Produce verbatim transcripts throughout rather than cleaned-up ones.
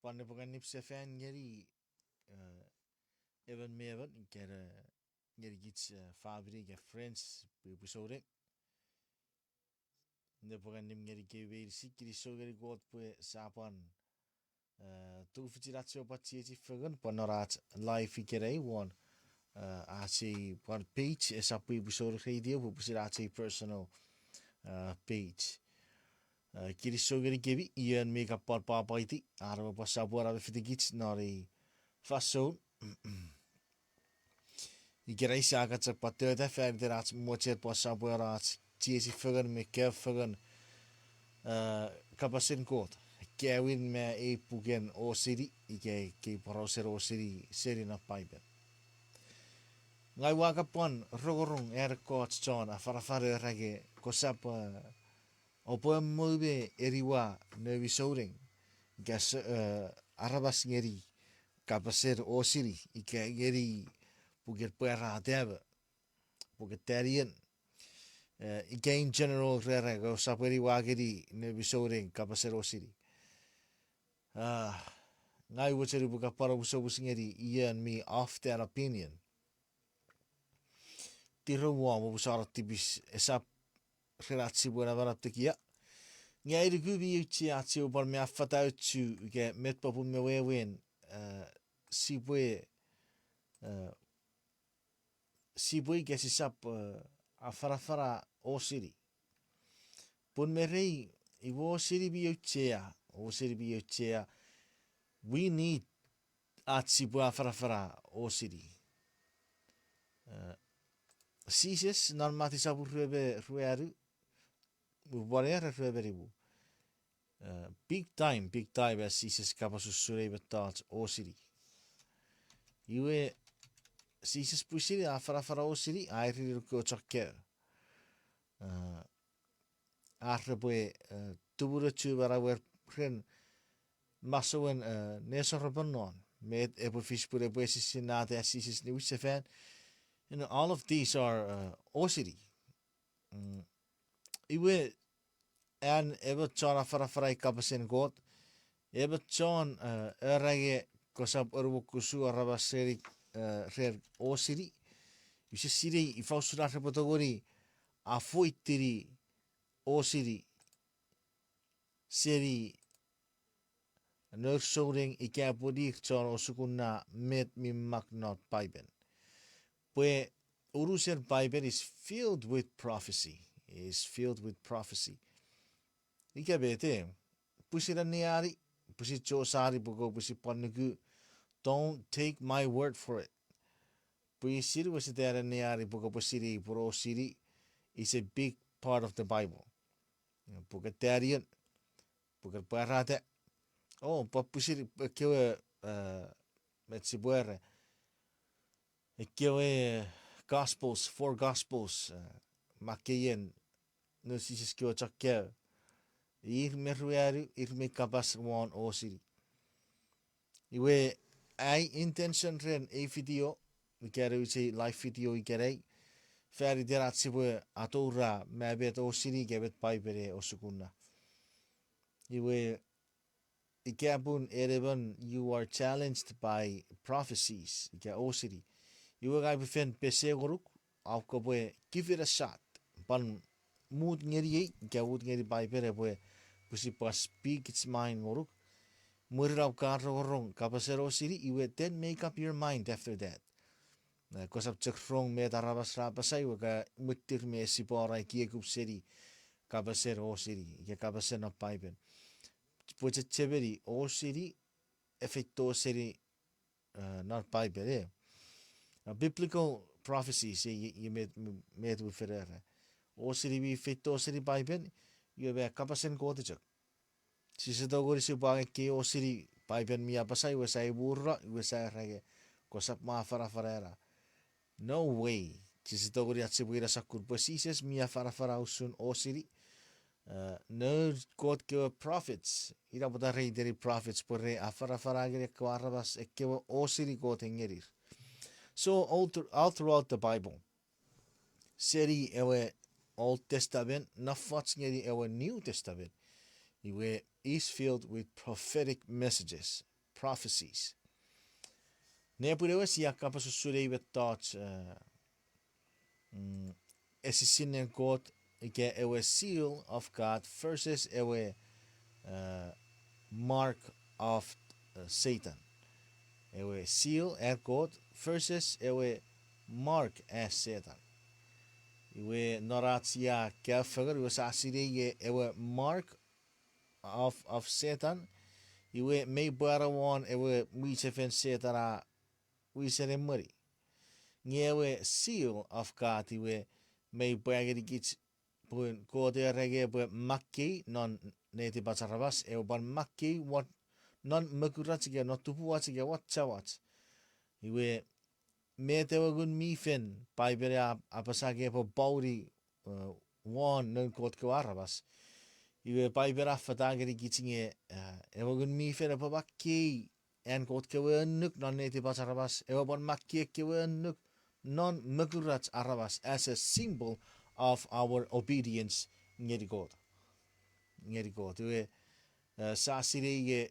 Pwan nepwe kan nip sefan ngeni, eh, emon me emon, ika, eh, ngeni kich, eh, famini ika friends, pwe pwisouneng. Nepwe kan nip ngeni kemi meinisin, kinisou ngeni Kot pwe sia pwan, eh, tufichin ach sipwe pwan chiechi fengen pwan non ach live ikenai won, eh, ach ei pwan page, esap pwe pwisouneng radio, pwe pwisin ach ei personal, eh, page. Eh, kinisou ngeni kemi, ion mi kan pwan pwapwaiti, are pwe pwan sopweno me fitikich non ei fansoun. Ikenai sia kan chok pwan tota fan iten ach mochen pwan sopweno ach chiechi fengen me kaeo fengen, eh, kapasen Kot. Kaewin me ei puken osini, ika kei porausen osini seni non Paipen. Ngang ua kan pwan rongorong an ekkoch chon afanafan era nge kosap, eh, oupwe mou me eniwa noumi souneng, ika s-, eh, aramas ngeni kapasen osini, ika ngeni puken pwarata me puken Tanien, eh, ika in general rere, kosap eniwa ngeni noumi souneng kapasen osini. Ah, ngang ua mochen upwe kan pwan omusomus ngeni ion mi of that opinion. Tiro wom, omusano tipis, esap ren ach sipwe namanam tekia. Nge ai nuku mi auchea ach sipwe pwan me affata ochu ika met popun me wewen, eh, sipwe, eh, sipwe ika sisap, eh, afanafana osini. Pun me rei, iwe osini mi auchea, osini mi auchea, we need ach sipwe afanafana osini. Eh, Jises non Matiu sopun rue me ruanu, upwan era rue me nimu. Eh, big time, big time as Jises kapas usun ei mettoch osini. Iwe Jises pwisin a afanafana osini, a ereni noun kewe chon kaeo. Eh, ar repwe, eh, tumunochu manauer ren masouen, eh, nesoropon non. Met epwe fis pun epwe esisinnata Jises niwin sefan. And all of these are, eh, osini. Mm. Iwe an emon chon afanafana kapasen Kot, emon chon, eh, era nge kosap anuokusu aramas seni, eh, ren osini. Use sinei ifa usun ar repwe tongeni avoid-ini osini seni nour souneng ika pwe ir chon osukuna met mi mak non Paipen. Pwe unusen Paipen is filled with prophecy, is filled with prophecy. Ika met, pwisin anneani, pwisin chosani pwe kopwe pwisin pwan nuku, don't take my word for it. Pwisin weseten anneani pwe kopwe sinei pwe osini is a big part of the Bible. Puken Tanien, puken Pwarata. O, pwan pwisin ekkewe, eh, met sipwe era, ekkewe Gospels, four Gospels, eh, makkeien noun Jises kewe chon kaeo. Ir me ruanu, ir mi kapas won osini. Iwe ai intention ren ei video, ika nouch ei live video ikenai, fan iten ach sipwe atoura me met osini ika met Paipen e osukuna. Iwe ika pun en emon you are challenged by prophecies ika osini, iwe ngang upwe fen pese ngonuk, a kopwe give it a shot. Pwan mut ngeniei ika mut ngeni Paipen epwe pwisin pwan speak its mind ngonuk. Mwirin a ka rongorong kapasen osini, iwe then make up your mind after that. Eh, kosap chok rong met aramas ra apasa iwe ka mwittir me sipwe wor ai ekiek seni kapasen osini ika kapasen non Paipen. Pwe chechemeni osini e feito seni, eh, non Paipen, eh. A biblical prophecies, e, e, e met, met mi fen era. Osini mi feito seni Paipen, iwe mi kapasen Kot chok. Sise tongeni sipwe angei ekkei osini Paipen mi apasa iwe sia imurno, iwe sia era nge kosap mwo afanafana ena. No way. Sise tongeni ach sipwe ina sokkun pwe Jises mi afanafana usun osini. Eh, noun Kot kewe prophets, ina pwata re iteni prophets pwe re afanafana ngeni ekkewe aramas ekkewe osini Kot a ngenir. So all, thr-, all throughout the Bible, seni ewe Old Testament, nafoch ngeni ewe New Testament, iwe is filled with prophetic messages. prophecies. Nepwin ewe sia kapas usun ei mettoch, uh, mm, esisinnen Kot ika ewe seal of God versus ewe, uh, mark of, uh, Satan. Ewe seal an Kot versus ewe mark an Setan. Iwe non ach sia kaeo fengen iwe sia sinei nge ewe mark of, of Setan, iwe mei pwano won ewe mwichefen Setan a wisen emweni. Nge ewe seal of God iwe mei pwa ngenikich pun Kot era nge epwe makkei non netipach aramas, ewe pwan makkei won non mokurach ika non tupuach ika wachawach. Iwe met ewe Ngun mi Fen Paipen a apasa nge epwe pouni, uh, won noun Kot kewe aramas. Iwe Paipen a fata ngenikich nge, uh, ewe Ngun mi Fen epwe makkei an Kot kewe annuk non netipach aramas, ewe pwan makkei ekkewe annuk non mokurach aramas as a symbol of our obedience ngeni Kot. Ngeni Kot. Iwe, uh, sia sinei nge,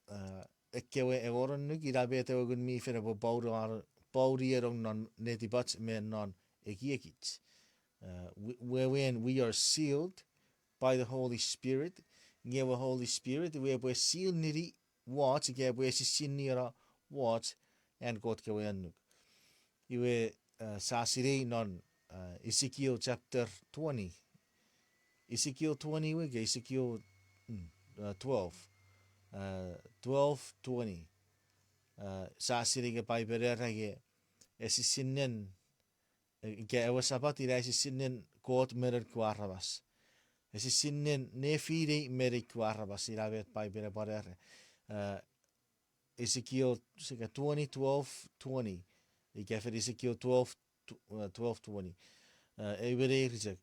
uh, ekkewe engon annuk ina met ewe Ngun mi Fen epwe pouni, pouni enong non netipach me non ekiekich. Uh, we, wewen we are sealed by the Holy Spirit, nge ewe Holy Spirit iwe epwe seal nini wooch ika epwe esisinnino wooch an Kot kewe annuk. Iwe, uh, sia sinei non, uh, Ezekiel chapter twenty. Ezekiel twenty iwe ke Ezekiel, mm, uh, twelve. Uh, twelve twenty. Uh, sia sinei nge Paipen era nge esisinnen, ika ewe Sapat ina esisinnen Kot me noun kewe aramas. Esisinnen nefinei me nei kewe aramas ina met Paipen a pwan era. Uh, Ezekiel, sika twenty, twelve, twenty. Ika fen Ezekiel twelve, tw-, uh, twelve twenty. Uh, ewe nei richek.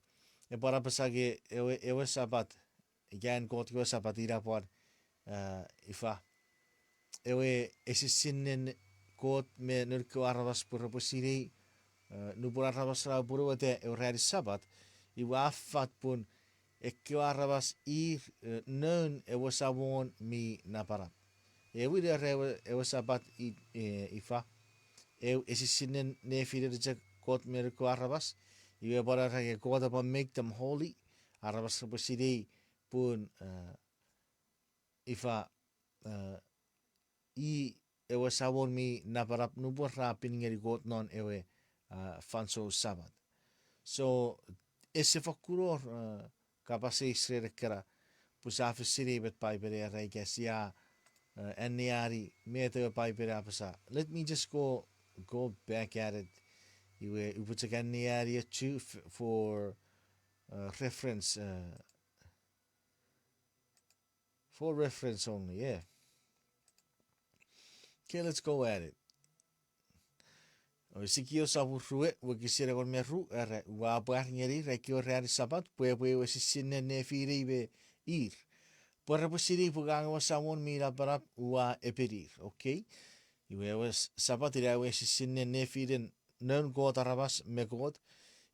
E pwan apasa nge ewe, ewe Sapat, ika an Kot kewe Sapat ina pwan, uh, ifa. Ewe esisinnen Kot me noun kewe aramas pwe repwe sinei, uh, nupwen aramas ra apwonueta ewe ranin Sapat, iwe a fat pun ekkewe aramas ir, uh, noun ewe Samon mi napanap. Ewin era ewe, ewe Sapat i-, eh, ifa. Ew esisinnen nefinen chok Kot me noun kewe aramas. Iwe pwan era nge Kot epwe make them holy. Aramas repwe sinei pun, uh, ifa, uh, i ewe Samon mi napanap nupwen ra pin ngeni Kot non ewe, uh, fansoun Sapat. So, ese fokkun wor, uh, kapas eis ren ekkena, pwe sia fen sinei met Paipen era ika sia, uh, anneani met ewe Paipen a apasa. Let me just go, go back at it. Iwe, upwe chok anneani ochu f-, for, uh, reference, uh, for reference only, yeah. Okay, let's go at it. O Ezekiel sopun rue, wokisin engon me ru, era, ua pwar ngeni ir ekkewe ranin Sapat, pwe epwe ewe esisinnen nefinei me ir. Pwe repwe sinei pwe ngang ewe Samon mi napanap ua epinir, okay? Iwe ewe s-, Sapat ina ewe esisinnen nefinen noun Kot aramas me Kot.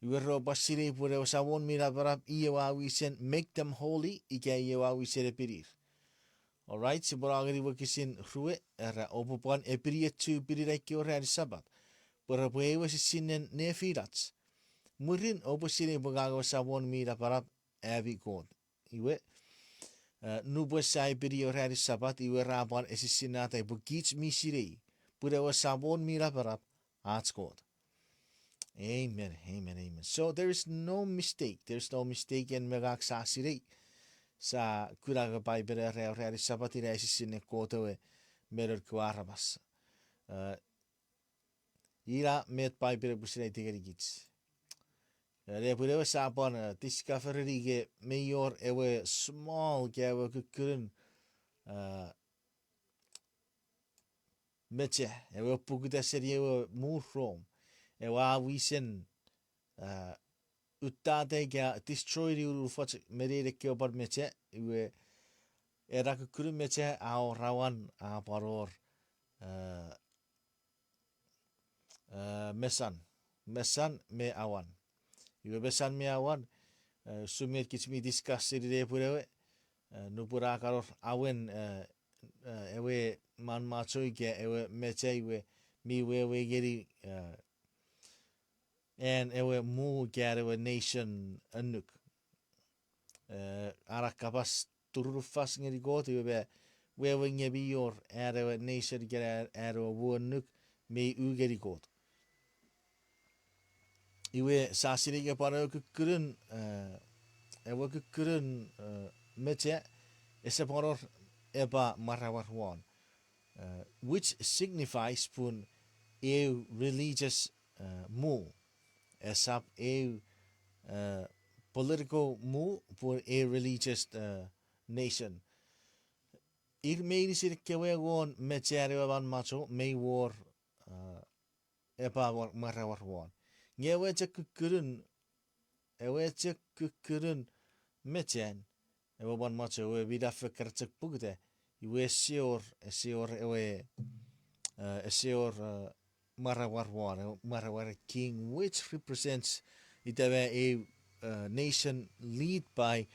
Iwe repwe sinei pwe ewe Samon mi napanap i ewe a wisen make them holy, ika i ewe a wisen epinir. All right, sipwe no ngeni wokisin rue, era oupwe pwan epini ochu pinin ekkewe ranin Sapat. Pwe repwe ewe esisinnen nefinach. Mwirin oupwe sinei pwe ngang ewe Samon mi napanap ami Kot. Iwe, eh, nupwen sia epini ewe ranin Sapat, iwe ra pwan esisinnata pwe kich mi sinei pwe ewe Samon mi napanap ach Kot. Amen, amen, amen. So there is no mistake. There is no mistake en me ngang sia sinei. Sia kuna nge Paipen era ewe ranin Sapat ina esisinnen Kot ewe me noun kewe aramas. Eh, ina met Paipen epwe sinei tingenikich. Eh, nepwin ewe sia pwan, eh, discover-ini nge mei wor ewe small ika ewe kukkunun, eh, mecha, ewe pukuta seni ewe muu Rom, ewe a wisen, eh, uttata ika destroy-ini unufoch me nein ekkewe pwan mecha, iwe ena kukkunun mecha a wor awan, a pwan wor, eh, eh, mesan, mesan me awan. Iwe mesan me awan, eh, usun met kich mi discuss-ini nepwin ewe, eh, nupwen a kan wor awen, eh, eh, ewe manmwacho ika ewe mecha we mi wewe ngeni, eh, an ewe mu ika an ewe nation annuk. Eh, an a kapas turunufas ngeni Kot, iwe me wewe nge mi wor an ewe nation ika an ewe mu annuk mi u ngeni Kot. Iwe sa sinei nge pwan ewe kukkunun, eh, ewe kukkunun, eh, mecha, ese pwan wor epwe mwaramwar won, eh, which signifies pun eu religious, eh, mu. Esap eu, eh, political mu, pun eu religious, eh, nation. Ir meinisin ekkewe won mechan ewe manmwacho mei wor, eh, epwe mwaramwar won. Nge ewe chok kukkunun, ewe chok kukkunun mechan ewe manmwacho, ewe mi naf ekkana chok pukuta, iwe ese wor, ese wor ewe, eh, ese wor, eh, mwaramwar won, eh, mwaramwar king, which represents ita me a, eh, nation lead by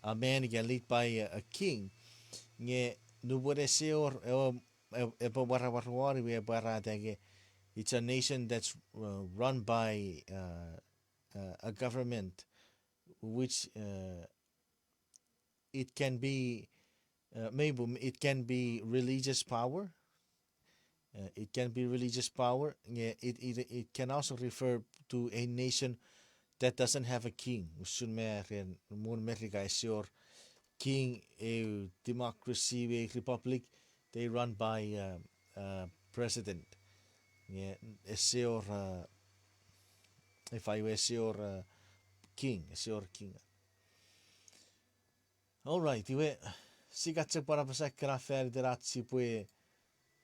a man, ika lead by a, a king. Nge nupwen ese wor ewe, e-, epwe mwaramwar won, iwe epwe pwarata nge it's a nation that's, uh, run by, uh, uh, a government which, uh, it can be, uh, maybe it can be religious power. Uh, it can be religious power. Nge it, it, it can also refer to a nation that doesn't have a king. Usun me ren muun Merika ese wor king, eu democracy, eu republic, they run by, uh, uh, president. Nge ese wor, uh, ifa, iwe ese wor, uh, king, ese wor king. All right, iwe, sia chok pwan apasa ekkena fan iten ach sipwe,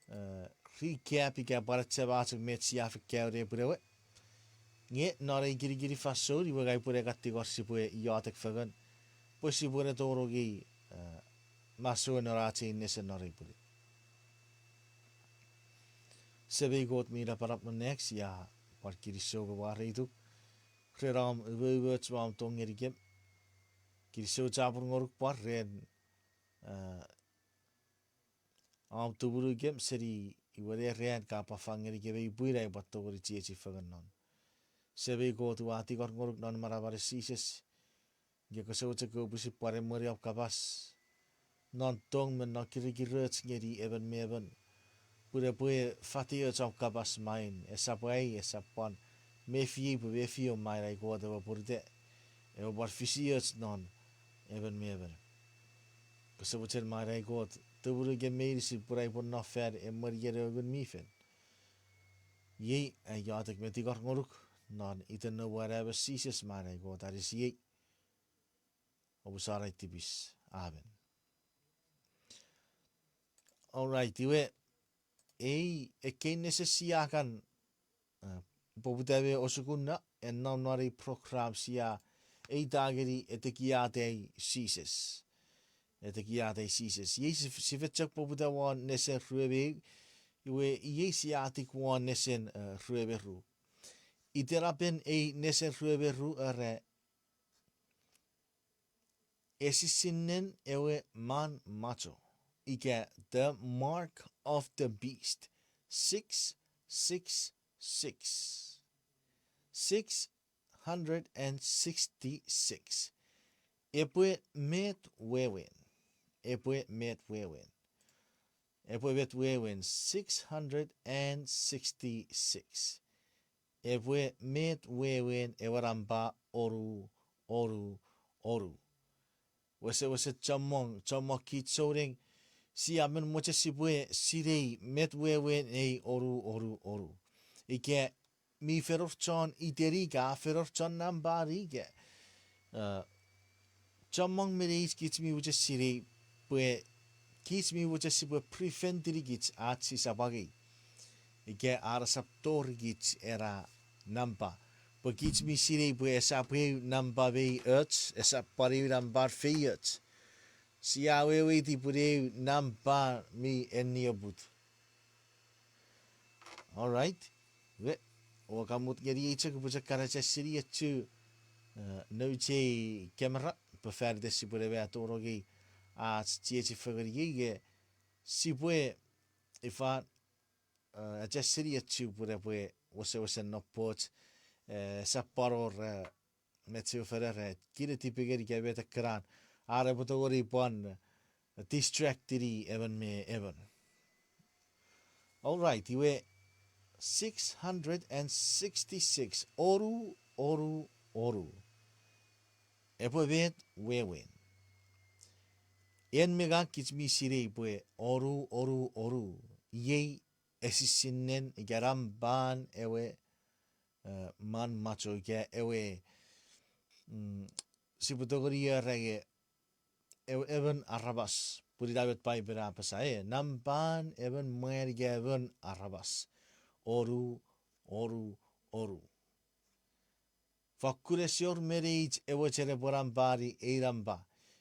eh, recap ika pwan achema chok met sia fen kaeo nepwin ewe. Nge non ei kinikinin fansoun iwe ngang upwene kan tingor sipwe iotek fengen pwe sipwene tonong ngeni, eh, masouen non ach ei nesen non ei pwinin. Semei Kot mi napanap non nang, sia pwan kinisou me mwareituk ren om umoumoch me om tong ngenikem. Kinisou chapur ngonuk pwan ren, eh, om tumunukem seni iwe ne ran ka pwan fang ngenikem ei pwin ai pwan tongeni chiechi fengen non. Semei Kot, ua tingor ngonuk non manamanen Jises, nge kose mochen kopwe pwisin pwan emweni om kapas non tong me non kirikiroch ngeni emon me emon, pun epwe fatioch om kapas main, esap ai, esap pwan mefiei pwe mefiom, main ai Kot, ewe pwonuta, ewe pwan fisioch non emon me emon. Kose mochen, main ai Kot, tumunukem meinisin pun ai pwan no fan emwenien ewe Ngun mi Fel. Iei ai iotek me tingor ngonuk non iten Noum we Anaemon Jises, main ai Kot, anisiei. Omusano ai tipis. Amen. All right, iwe, ei ekkei nesen sia kan, eh, poputa me osukuna, e nom non ei program sia eita ngeni Etekiatai Jises. Etekiatai Jises. Iei sif-, sifil chok poputa won nesen rue me ew, iwe iei sia tik won nesen, eh, rue me ru. Itenapen ei nesen rue me ru era Esisinnen ewe manmwacho, ika the mark of the beast, six six six. Six hundred and sixty-six. Epwe met wewen? Epwe met wewen? Epwe met wewen six hundred and sixty-six? Epwe met wewen ewe nampa onu, onu, onu? Wesewesen chommong, chommong kich souneng, sia men mochen sipwe sinei met wewen ei onu, onu, onu. Ika mi fen wor chon iteni ika a fen wor chon nampa ika, eh, chommong me neich kich mi mochen sinei pwe kich mi mochen sipwe prevent-ini kich ach sisap angei ika ar sisap tori kich ena nampa. Pwe kich mi sinei pwe esap eu nampa mei och, esap pwan eu nampa feioch. Sia weweiti pwe eu nampa mi enioput. All right. Iwe, oua kan mut ngeniei chok, upwe chok kan achasini echu, eh, nouch ei camera, pwe fan iten sipwene mei tonong ngeni ach chiechi fengen iei nge sipwe, ifa, eh, achasini echu pun epwe wesewesen nopoch, eh, esap pwan wor, eh, met sipwe fenera, kire tipengeni ika met ekkanan, are epwe tongeni pwan, eh, distractini emon me emon. All right, iwe six hundred and sixty-six, onu, onu, onu. Epwe met wewen? En me ngang kich mi sinei pwe onu, onu, onu, iei esisinnen ika nampan ewe, eh, manmwacho ika ewe, mm, sipwe tongeni era nge ewe emon aramas, pun ina met Paipen a apasa, e, nampan emon mwan ika emon aramas. Onu, onu, onu. Fakkun ese wor me neich ewe chen epwe nampani ei nampa.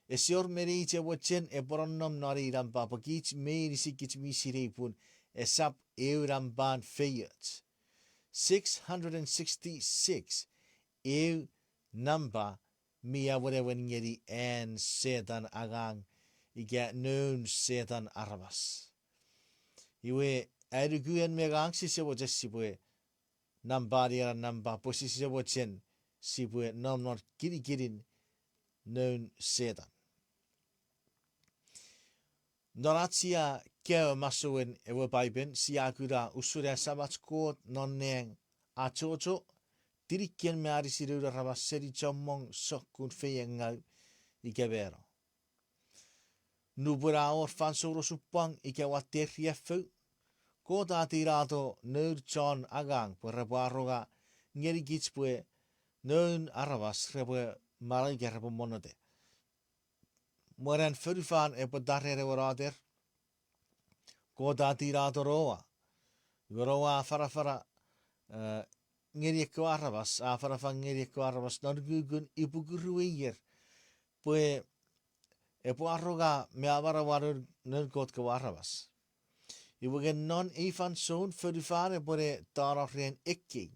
Ese wor me neich ewe chen epwe nonnom non ei nampa, pwe kich meinisin kich mi sinei pun esap eu nampan feioch. Six hundred and sixty-six, eu nampa mi awenewen ngeni an Setan angang ika noun Setan aramas. Iwe, ai nuku en me ngang sise mochen sipwe nampani ena nampa pwe sise mochen sipwe nom non kinikinin noun Setan. Non ach sia kaeo masouen ewe Paipen, sia kuna usun an Samach Kot non nang achocho tiniken me anisi noun aramas seni chommong sokkun feiengau ika mano. Nupwen a wor fansoun osupwang ika watte riaffou, Kot a tinato noun chon angang pwe repwe aronga ngenikich pwe noun aramas repwe manau ika repwe monnota. Mwen an fonufan epwe tarer ewe noter, Kot a tinato Noa. Iwe Noa a afanafana, eh, ngeni ekkewe aramas, a afanafan ngeni ekkewe aramas non ukukun ipuku rue ier, pwe epwe aronga me amanaua noun, noun Kot kewe aramas. Iwe nge non ei fansoun fonufan epwene tano ren ekkei.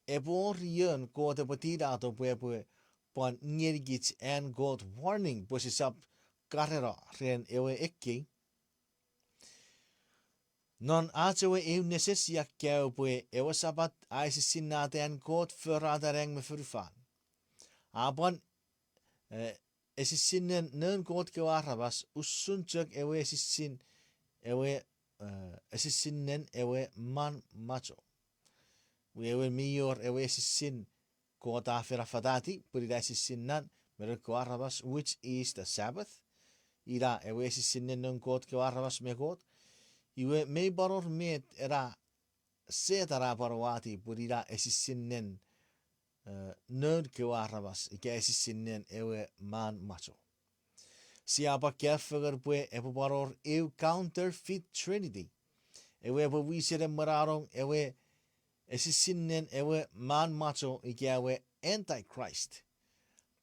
Epwe wor ion Kot epwe tinato pwe epwe pwan ngenikich an Kot warning pwe sisap kareno ren ewe ekkei. Non ach ewe eu nesen sia kaeo pwe ewe Sapat a esisinnata an Kot forata nang me fonufan. A pwan, eh, esisinnen noun Kot kewe aramas usun chok ewe esisin, ewe, eh, esisinnen ewe manmwacho. Wewen mi wor ewe esisin Kot a fen afatati pwe ina esisinnan me noun kewe aramas, which is the Sabbath. Ina ewe esisinnen noun Kot kewe aramas me Kot. Iwe mei pwan wor met ena Setan a pwan wati pwe ina esisinnen, eh, noun kewe aramas ika esisinnen ewe manmwacho. Sia pwan kaeo fengen pwe epwe pwan wor eu counterfeit Trinity, ewe epwe wisen emwenanong ewe esisinnen ewe manmwacho ika ewe Antichrist.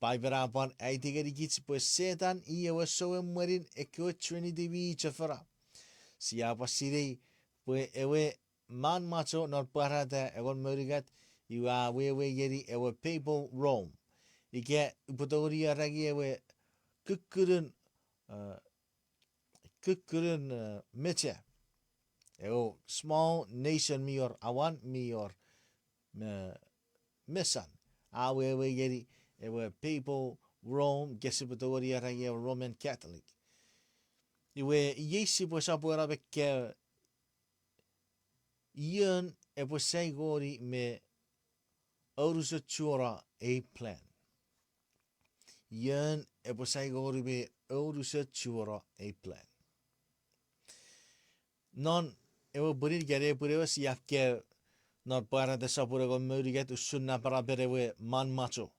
Paipen a pwan aiti ngenikich pwe Setan i ewe souemwenin ekkewe Trinity mi chofona. Sia pwan sinei pwe ewe manmwacho non Pwarata engon me unungat, iwe a wewe ngeni ewe Papal Rome. Ika upwe tongeni era nge ewe kukkunun, eh, kukkunun, eh, mecha. Ewe small nation mi wor awan mi wor, eh, mesan. A wewe ngeni ewe Papal Rome, ika sipwe tongeni era nge ewe Roman Catholic. Iwe iei sipwe sopweno me kaeo ion epwe saingoni me onusochuno ei plan. Ion epwe saingoni me onusochuno ei plan. Non ewe pwinin ika nepwin ewe sia kaeo non Pwarata sopun engon me unungat usun napanapen ewe manmwacho.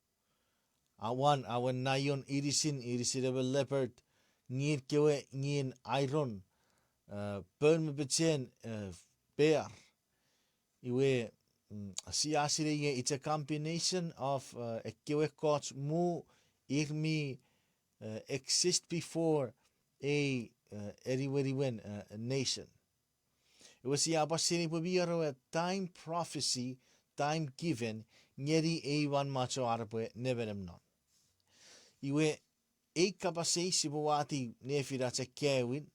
Awan, awen naion inisin, inisin ewe leopard, ngin kewe, ngin iron, eh, poun me pechen, eh, bear. Iwe, mm, sia sinei nge it's a combination of, eh, ekkewe ekkoch mu ir mi, eh, exist before a, eh, eniweniwen, eh, nation. Iwe sia pwan sinei pwe mi wor ewe time prophecy, time given, ngeni ei manmwacho ar epwe nemenem non. Iwe ei kapas eis sipwe wati nefinach akkaewin,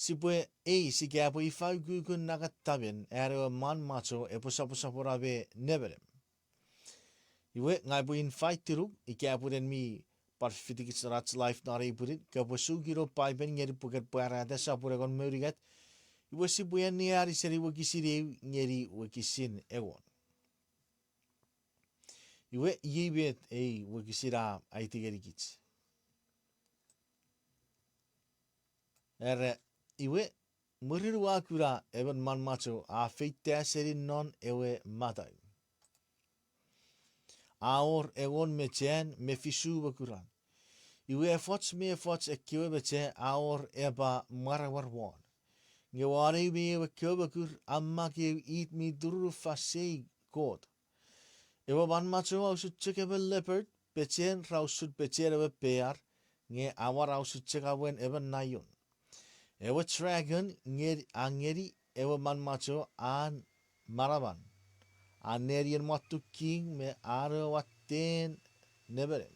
Sipwe eis ika epwe ifa ukukun nangattamen an ewe manmwacho epwe soposopono me nemenem. Iwe, ngang upwe invite-inuk ika pwe en mi pwan fitikich non ach live non ei pwinin, kopwe sukino Paipen ngeni puken Pwarata sopun engon me unungat. Iwe sipwe anneani seni wokisin eu ngeni wokisin engon. Iwe, iei met ei wokisin a aiti ngenikich. Era, iwe, mwirin ua kuna emon manmwacho a feita seni non ewe matau. A wor engon me chan me fisu mokuran. Iwe efoch me efoch ekkewe mecha a wor epa mwaramwar won. Nge won eu me eu ekkewe mokur a mak eu it mi turunufasei Kot. Ewe manmwacho a usun chok emon leopard, pechen ra usun pechen ewe bear, nge awan a usun chok awen emon lion. Ewe dragon nge-, a ngeni ewe manmwacho an manaman, an nenien mwatun king me an ewe watten nemenem.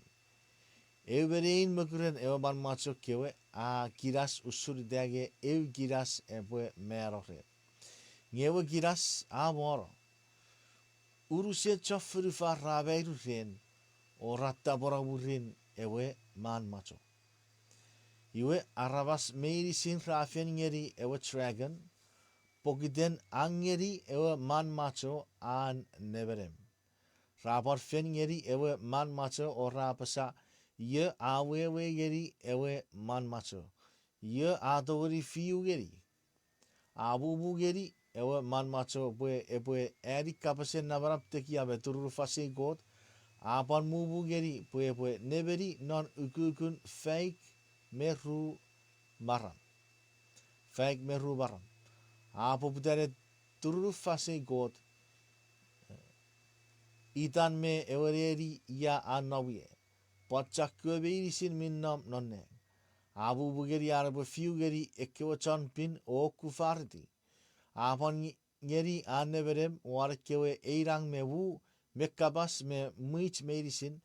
Eu me nein mokuren ewe manmwacho kewe a kinas usun ita nge eu kinas epwe mano rer. Nge ewe kinas a mono. Unusen chon fonufan ra mairu ren, o ra tapweno mwirin ewe manmwacho. Iwe aramas meinisin ra fen ngeni ewe dragon, pokiten a ngeni ewe manmwacho an nemenem. Ra pwan fen ngeni ewe manmwacho o ra apasa, io a wewe ngeni ewe manmwacho, io a tongeni fiu ngeni. A mumu ngeni ewe manmwacho pwe epwe ani kapasen namanam tekia me turunufasei Kot, a pwan mumu ngeni pwe epwe nemeni non ukukun faik me ru maram. Faik me ru maram. A poputa ne turunufasei Kot, itan me ewe neni ia a nom ie, pwan chokkewe meinisin mi nom non nang. A mumu ngeni an epwe fiu ngeni ekkewe chon pin o kufariti. A pwan nge-, ngeni an nemenem won ekkewe einang me mu, me kapas me mwich meinisin.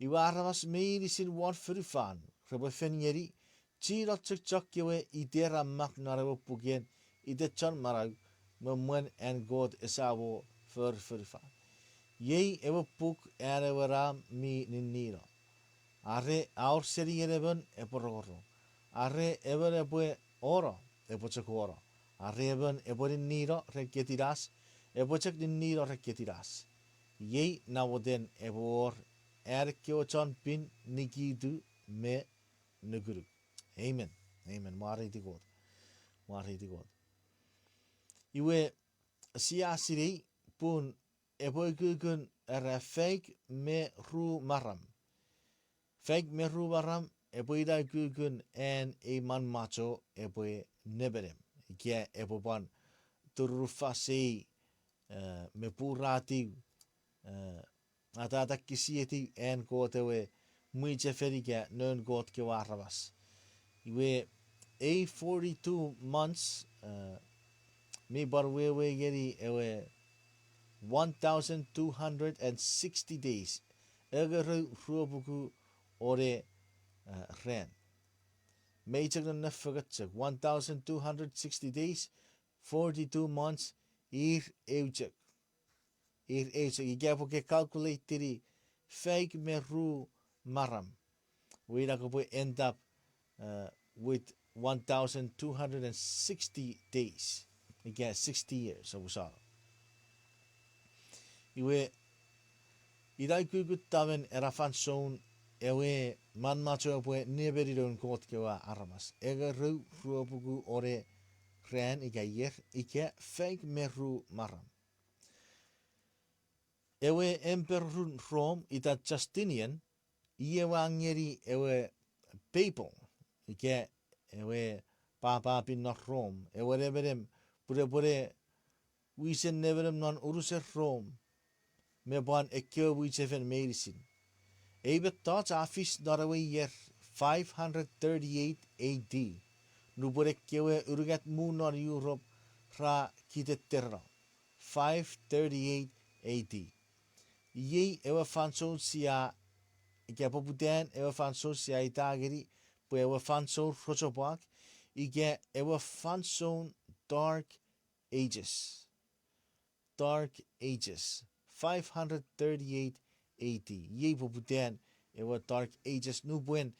Iwe aramas meinisin won fonufan repwe fen ngeni, chienan chok chokkewe iter a mak non ewe puken iten chon manau, me mwen an Kot esamo for fonufan. Iei ewe puk an ewe nam mi ninnino. Are a wor seni en emon epwe rongorong. Are emon epwe ono, epwe chok ono. Are emon epwe ninnino ren ketinas, epwe chok ninnino ren ketinas. Iei namoten epwe wor an ekkewe chon pin nikitu me nukunuk. Amen. Amen. Mwareiti Kot. Mwareiti Kot. Iwe, sia sinei pun epwe ukukun era faik me ru maram. Faik me ru maram epwe ina ukukun an ei manmwacho epwe nemenem. Ika epwe pwan turunufasei, eh, me puratiw, eh, atatakisietiw an Kot ewe mwichefen ika noun Kot kewe aramas. Iwe ei forty-two months, eh, mi pwan wewe ngeni ewe one thousand two hundred and sixty days, engerou ruopuku one, eh, ran. Mei chok nonnom fengen chok, one thousand two hundred sixty days, forty-two months, ir eu chok. Ir eu chok, ika pwe ke calculate-ini faik me ru maram, iwe ina kopwe end up, uh, with one thousand two hundred and sixty days. Ika sixty years, omusano. Iwe, ina ukukun tamen ena fansoun ewe manmwacho epwe nemeni noun Kot kewe aramas. Engerou ruopuku one ran ika ier ika faik me ru maram. Ewe emperorun Rom itan Justinian, i ewe a ngeni ewe papal, ika ewe papa pin non Rom, ewe nemenem, pun epwene wisen nemenem non unusen Rom, me pwan ekkewe mwichefen meinisin. Ei mettoch a fis non ewe ier five hundred thirty-eight A D, nupwen ekkewe unungat mu non Europe ra kitetereno. Five thirty-eight A D. Iei ewe fansoun sia, ika poputan ewe fansoun sia ita ngeni pwe ewe fansoun rochopwak, ika ewe fansoun Dark Ages. Dark Ages, five hundred thirty-eight A D. Iei poputan ewe Dark Ages nupwen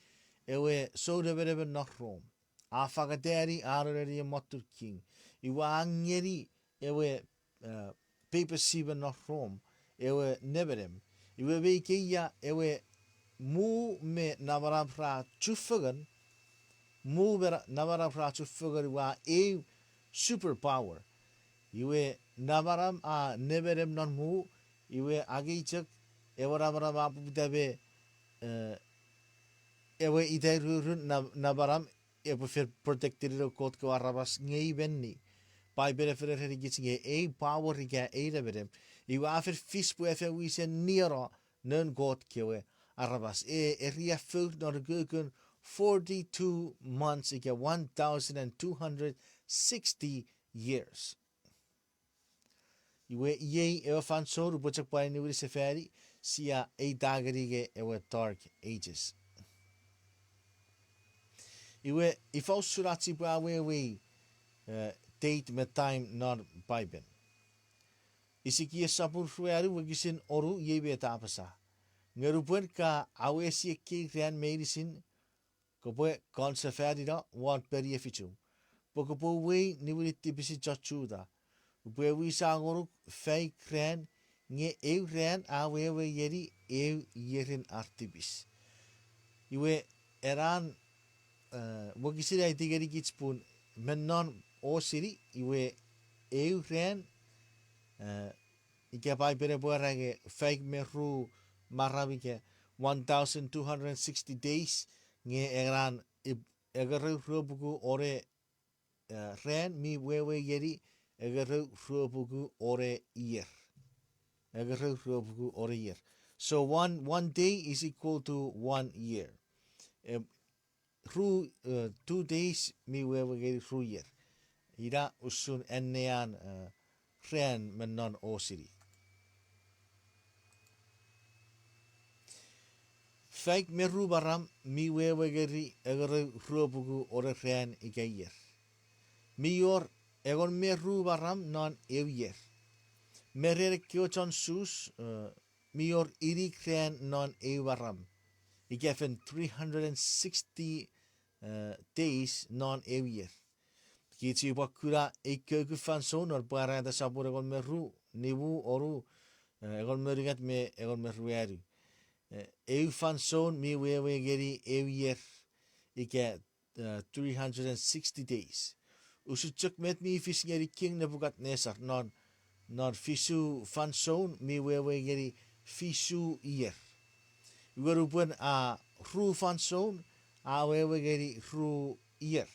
ewe sounemenemen non Rom a fakatani an nenien mottun king. Iwe a ngeni ewe papacy me non Rom ewe nemenem. Iwe me ikeia ewe mu me namanam ra chufengen, mu me namanam ra chufengen iwe a eu superpower. Iwe namanam a nemenem non mu, iwe angei chok ewe namanam a poputa me ewe itairurun namanam epwe fen protectini noun Kot kewe aramas nge i menni. Paipen a fen erenikich nge ei power ika ei nemenem, iwe a fen fis pwe a fen wisen nieno noun Kot kewe aramas. E, e riaffouk non ukukun forty-two months ika one thousand and two hundred sixty years. Iwe iei ewe fansoun upwe chok pwan niwini sefani, sia eita ngeni nge ewe Dark Ages. Iwe ifa usun ach sipwe awewei date me time non Paipen? Isikias sopun ruanu wokisin onu iei met a apasa: Nge nupwen ka awesi ekkei ran meinisin, kopwe kon sefanino won peni efichum, pwe kopwe uwei niwinin tipisin chon Juta. Upwe wisa ngonuk faik ran, nge eu ran a wewe ngeni eu ierin ar tipis. Iwe enan wokisin a aiti ngenikich pun me non osini iwe eu ran, ika Paipen epwe era nge faik me ru maram ika one thousand two hundred sixty days, nge enan engerou ruepuku one ran mi wewe ngeni engerou ruepuku one ier. Engerou ruepuku one ier. So one, one day is equal to one year. Ru, two days mi wewe ngeni ru ier. Ina usun annean ran me non osini. Faik me ru maram mi wewe ngeni engerou ruepuku one ran ika ier. Mi wor engon me ru maram non eu ier. Me ren ekkewe chon Sus, mi wor inik ran non eu maram, ika fen three hundred and sixty days non eu ier. Kich sipwe kuna ei kouku fansoun non Pwarata sopun engon me ru, nimu, onu, engon me unungat me engon me ruanu. Eu fansoun mi wewe ngeni eu ier, ika three hundred and sixty days. Usun chok met mi fis ngeni King Nebuchadnezzar non, non fisu fansoun mi wewe ngeni fisu ier. Iwe nupwen a ru fansoun, a wewe ngeni ru ier.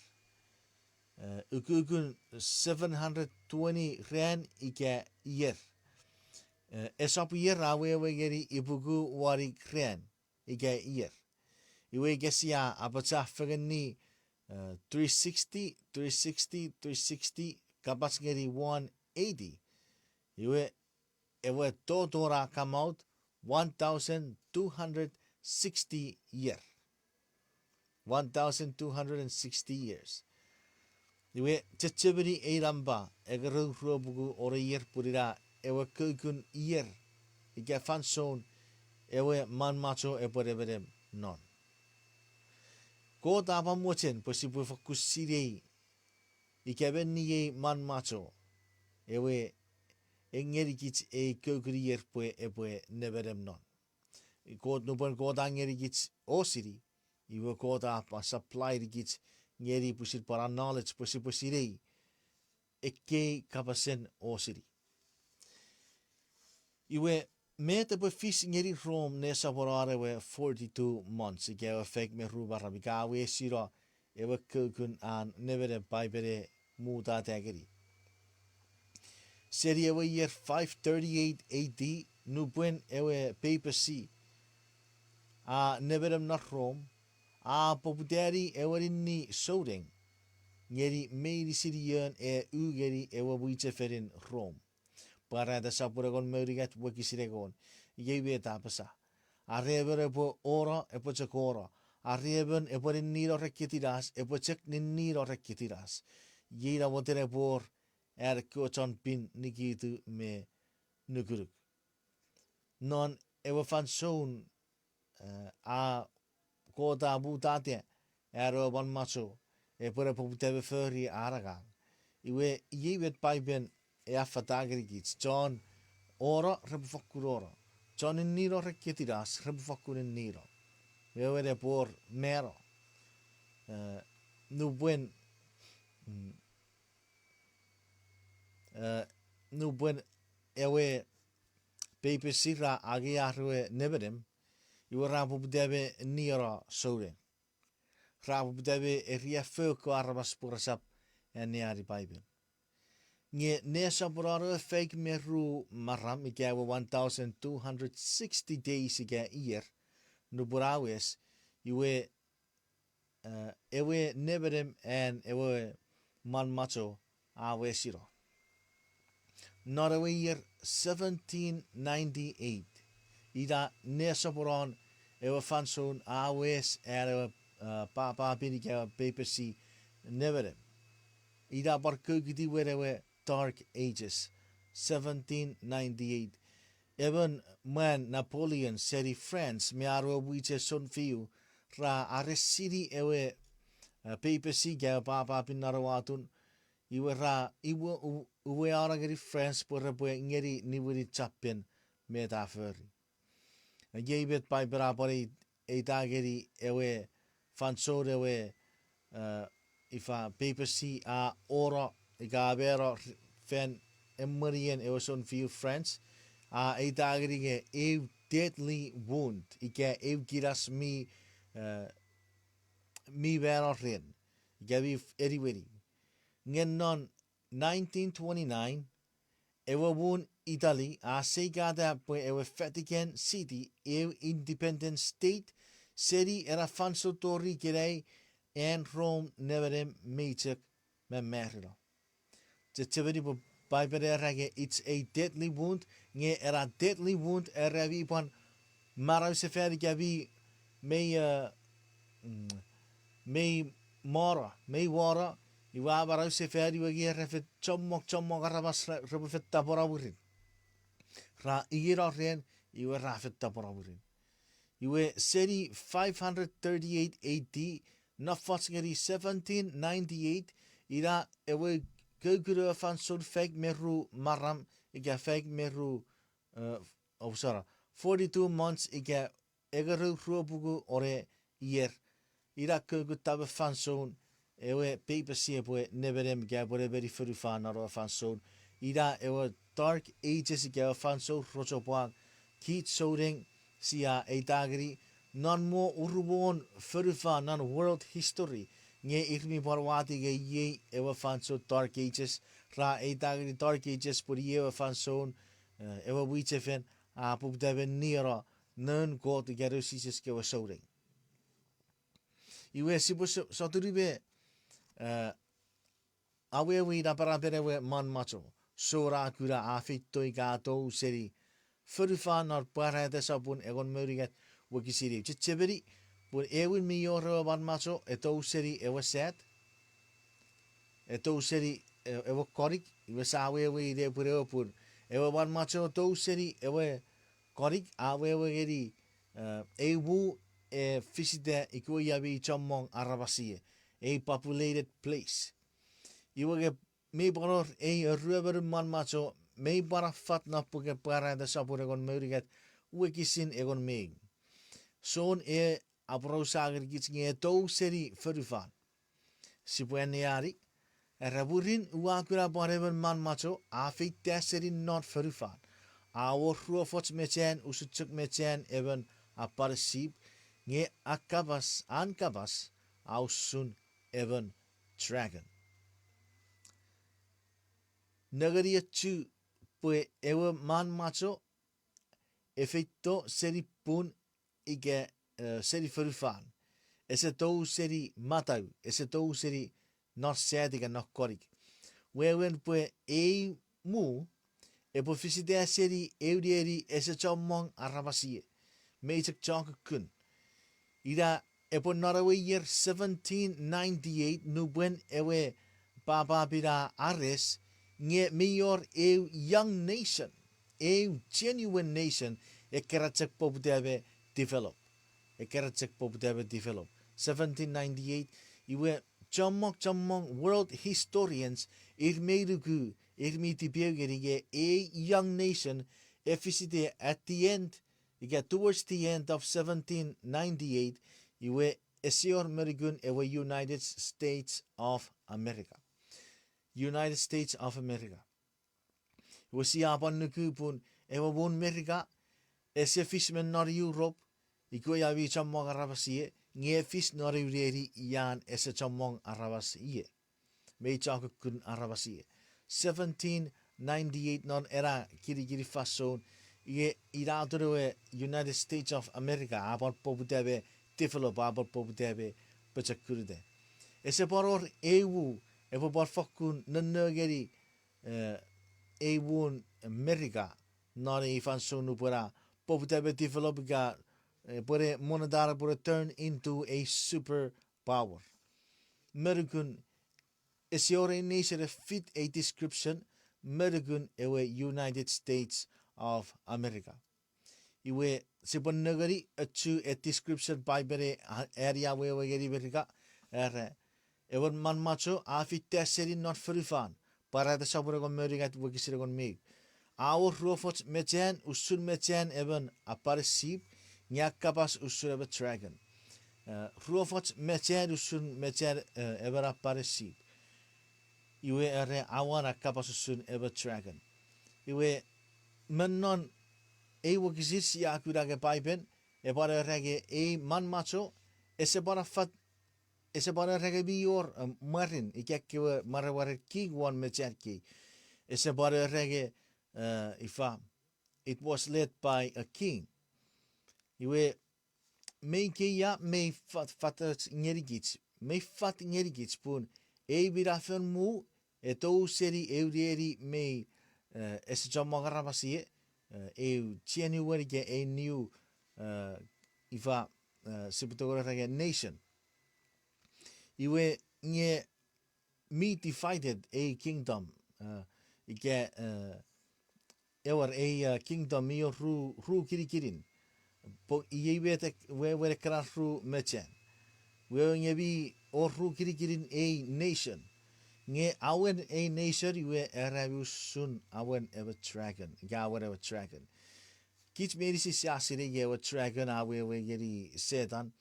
Ukukun seven hundred twenty ran ika ier. Esop ier a wewe ngeni ipuku wanik ran ika ier. Iwe ika sia apacha fengeni three sixty, three sixty, three sixty, kapach ngeni one eighty. Iwe ewe total a come out one thousand two hundred sixty year. One thousand two hundred sixty years. Iwe chechemeni ei nampa, engerou ruepuku one ier pun ina ewe koukunen ier ika fansoun ewe manmwacho epwe nemenem non. Kot a pwan mochen pwe sipwe fokkun sinei ika menni ei manmwacho ewe e ngenikich ei koukunen ier pwe epwe nemenem non. Kot, nupwen Kot a ngenikich osini, iwe Kot a pwan supply-nikich ngeni pwisin pwan a knowledge pwe sipwe sinei ekkei kapasen osini. Iwe met epwe fis ngeni Rom nesoponon ewe forty-two months ika ewe faik me ru maram ika a wesino ewe koukun an nemenem Paipen e mutata ngeni? Seni ewe ier five thirty-eight A D, nupwen ewe papacy a nemenem non Rom, a poputani ewe ninni souneng ngeni meinisin ion e u ngeni ewe mwichefenin Rom. Pwarata sopun engon me unungat wokisin engon, iei met a apasa: Are emon epwe ono, epwe chok ono. Are emon epwe ninnino ren ketinas, epwe chok ninnino ren ketinas. Iei ina moten epwe wor an ekkewe chon pin nikitu me nukunuk. Non ewe fansoun, eh, a Kot a mutata an ewe manmwacho, epwe ne poputa me fori an angang. Iwe iei met Paipen e affata ngenikich: chon ono repwe fokkun ono. Chon ninnino ren ketinas repwe fokkun ninnino. Wewen epwe wor mano. Eh, nupwen, mm, eh, nupwen ewe papacy ra angei ar ewe nemenem, iwe ra poputa me nieno souneng. Ra poputa me eriaffoukoko aramas pwe resap anneani Paipen. Nge nesoponon ewe faik me ru maram ika ewe one thousand two hundred sixty days ika ier, nupwen a wes, iwe, eh, ewe nemenem an ewe manmwacho a wesino. Non ewe ier seventeen ninety-eight, ina nesoponon ewe fansoun a wes an ewe, eh, papapin ika ewe papacy nemenem. Ina pwan kokuti wen ewe Dark Ages, seventeen ninety-eight. Emon mwan Napoleon seni France me an ewe mwichen sounfiu ra aresini ewe, eh, papacy ika ewe papapin non ewe atun, iwe ra iwe u-, uweano ngeni France pwe repwe ngeni niwinin chappen met a fori. Iei met Paipen a pwan ei-, eita ngeni ewe fansoun ewe, eh, ifa papacy a ono ika a mano r-, fan emwenien ewe sounfiu France, a eita ngeni nge eu deadly wound ika eu kinas mi, eh, mi mano ren ika mi f-, eniweni. Nge non nineteen twenty-nine, ewe muun Italy a seikata pwe ewe Vatican City eu independent state seni ena fansoun tori ikenai, an Rome nemenem mi chok mamarino. Chechemeni pwe Paipen era nge it's a deadly wound, nge ena deadly wound era mi pwan manausefan ika mi, mei, eh, mm, mei mano, mei wono, iwe a manausefan iwe nge ra fen chommong, chommong aramas ra-, repwe fen tapweno mwirin. Ra ingino ren, iwe ra fen tapweno mwirin. Iwe seni five hundred thirty-eight A D, nofoch ngeni seventeen ninety-eight, ina ewe koukuno fansoun faik me ru maram ika faik me ru, eh, oh, sorry, forty-two months ika engerou ruopuku one ier, ina koukuttame fansoun ewe papacy epwe nemenem ika epwe nemeni fonufan non ewe fansoun. Ina ewe Dark Ages ika ewe fansoun rochopwak. Kich souneng sia eita ngeni non mwo urumwon fonufan non world history, nge ir mi pwan wati nge iei ewe fansoun Dark Ages. Ra eita ngeni Dark Ages pwe iei ewe fansoun, eh, ewe mwichefen a poputa me nieno noun Kot ika noun Jises kewe souneng. Iwe sipwe so-, sotuni me, eh, awewe napanapen ewe manmwacho, sou ra kuna a feito ika a tou seni fonufan non Pwarata sopun engon me unungat wokisin ew. Chechemeni pwe ewin mi wor ewe manmwacho e tou seni ewe sat, e tou seni, e-, ewe konik, iwe sia awewe ine pwe ewe pun ewe manmwacho tou seni ewe konik a awewe ngeni, eh, eu mu e fisita ikewe ia mi chommong aramas ie, a populated place. Iwe nge mi pwan wor ei eruemonun manmwacho, mi pwan affat non puken Pwarata sopun engon me unungat wokisin engon me ew. Jon e aporausa ngenikich nge e tou seni fonufan. Sipwe anneani, era mwirin ua kuna pwan emon manmwacho a feita seni non fonufan. A wor ruofoch mechan usun chok mechan emon apanen sip, nge a kapas, an kapas a usun emon dragon. Nengeni ochu pwe ewe manmwacho e feito seni pun ika, eh, seni fonufan. Ese tou seni matau, ese tou seni non sat ika non konik. Wewen pwe ei mu epwe fisita seni eu neni ese chommong aramas ie, mi chok chon kukkun. Ina epwe non ewe year seventeen ninety-eight nupwen ewe papa pin a ares, nge mi wor eu young nation, eu genuine nation, ekkena chok poputa me develop. Ekkena chok poputa me develop. Seventeen ninety-eight, iwe chommong, chommong world historians, ir mi nuku, ir mi tipeu ngeni nge ei young nation, efisite at the end, ika towards the end of seventeen ninety-eight, iwe ese wor me nukun ewe United States of America. United States of America. Iwe sia pwan nuku pun ewe muun Merika ese fis me non Europe, ikewe a mi chommong aramas ie, nge fis non eu neni ian ese chommong aramas ie. Mei chokukkun aramas ie. Seventeen ninety-eight non ena kinikinin fansoun, ie ina atun ewe United States of America a pwan poputa me develop, a pwan poputa me pochokkunuta. Ese pwan wor eu mu epwe pwan fokkun nonno ngeni, eh, ei muun Merika non ei fansoun nupwen a poputa me develop ika, eh, pwene monetara pwene turn into a superpower. Me nukun ese wor ei nation e fit ei description me nukun ewe United States of America. Iwe sipwe nengeni ochu e description Paipen e a-, ani awewe ngeni Merika, era, ewe manmwacho a fita seni non fonufan, Pwarata sopun engon me unungat wokisin engon me eu. A wor ruofoch mechan usun mechan emon apane sip, nge a kapas usun emon dragon. Eh, ruofoch mechan usun mechan, eh, emon apane sip. Iwe era awan a kapas usun emon dragon. Iwe me non ei wokisin sia kuna nge Paipen, epwe pwan era nge ei manmwacho, ese pwan a fat, ese pwan era nge mi wor, eh, mwarin, ika ekkewe mwaremwaren king won mechan kei. Ese pwan era nge, eh, ifa, it was led by a king. Iwe mei kei a mei fat, fatoch ngenikich, mei fat ngenikich pun ei minafon mu e tou seni eu neni mei, eh, ese chommong aramas ie, eh, eu genuine ika ei new, eh, ifa, eh, sipwe tongeni era nge nation. Iwe nge mi divided ei kingdom, eh, ika, eh, ewer ei, eh, kingdom mi wor ru, ru kinikinin. Pwe iei met ek-, wewen ekkena ru mechan. Wewen nge mi wor ru kinikinin ei nation. Nge awen ei nation iwe era mi usun awen ewe dragon, ika awen ewe dragon. Kich meinisin sia sinei nge ewe dragon a wewe ngeni Setan.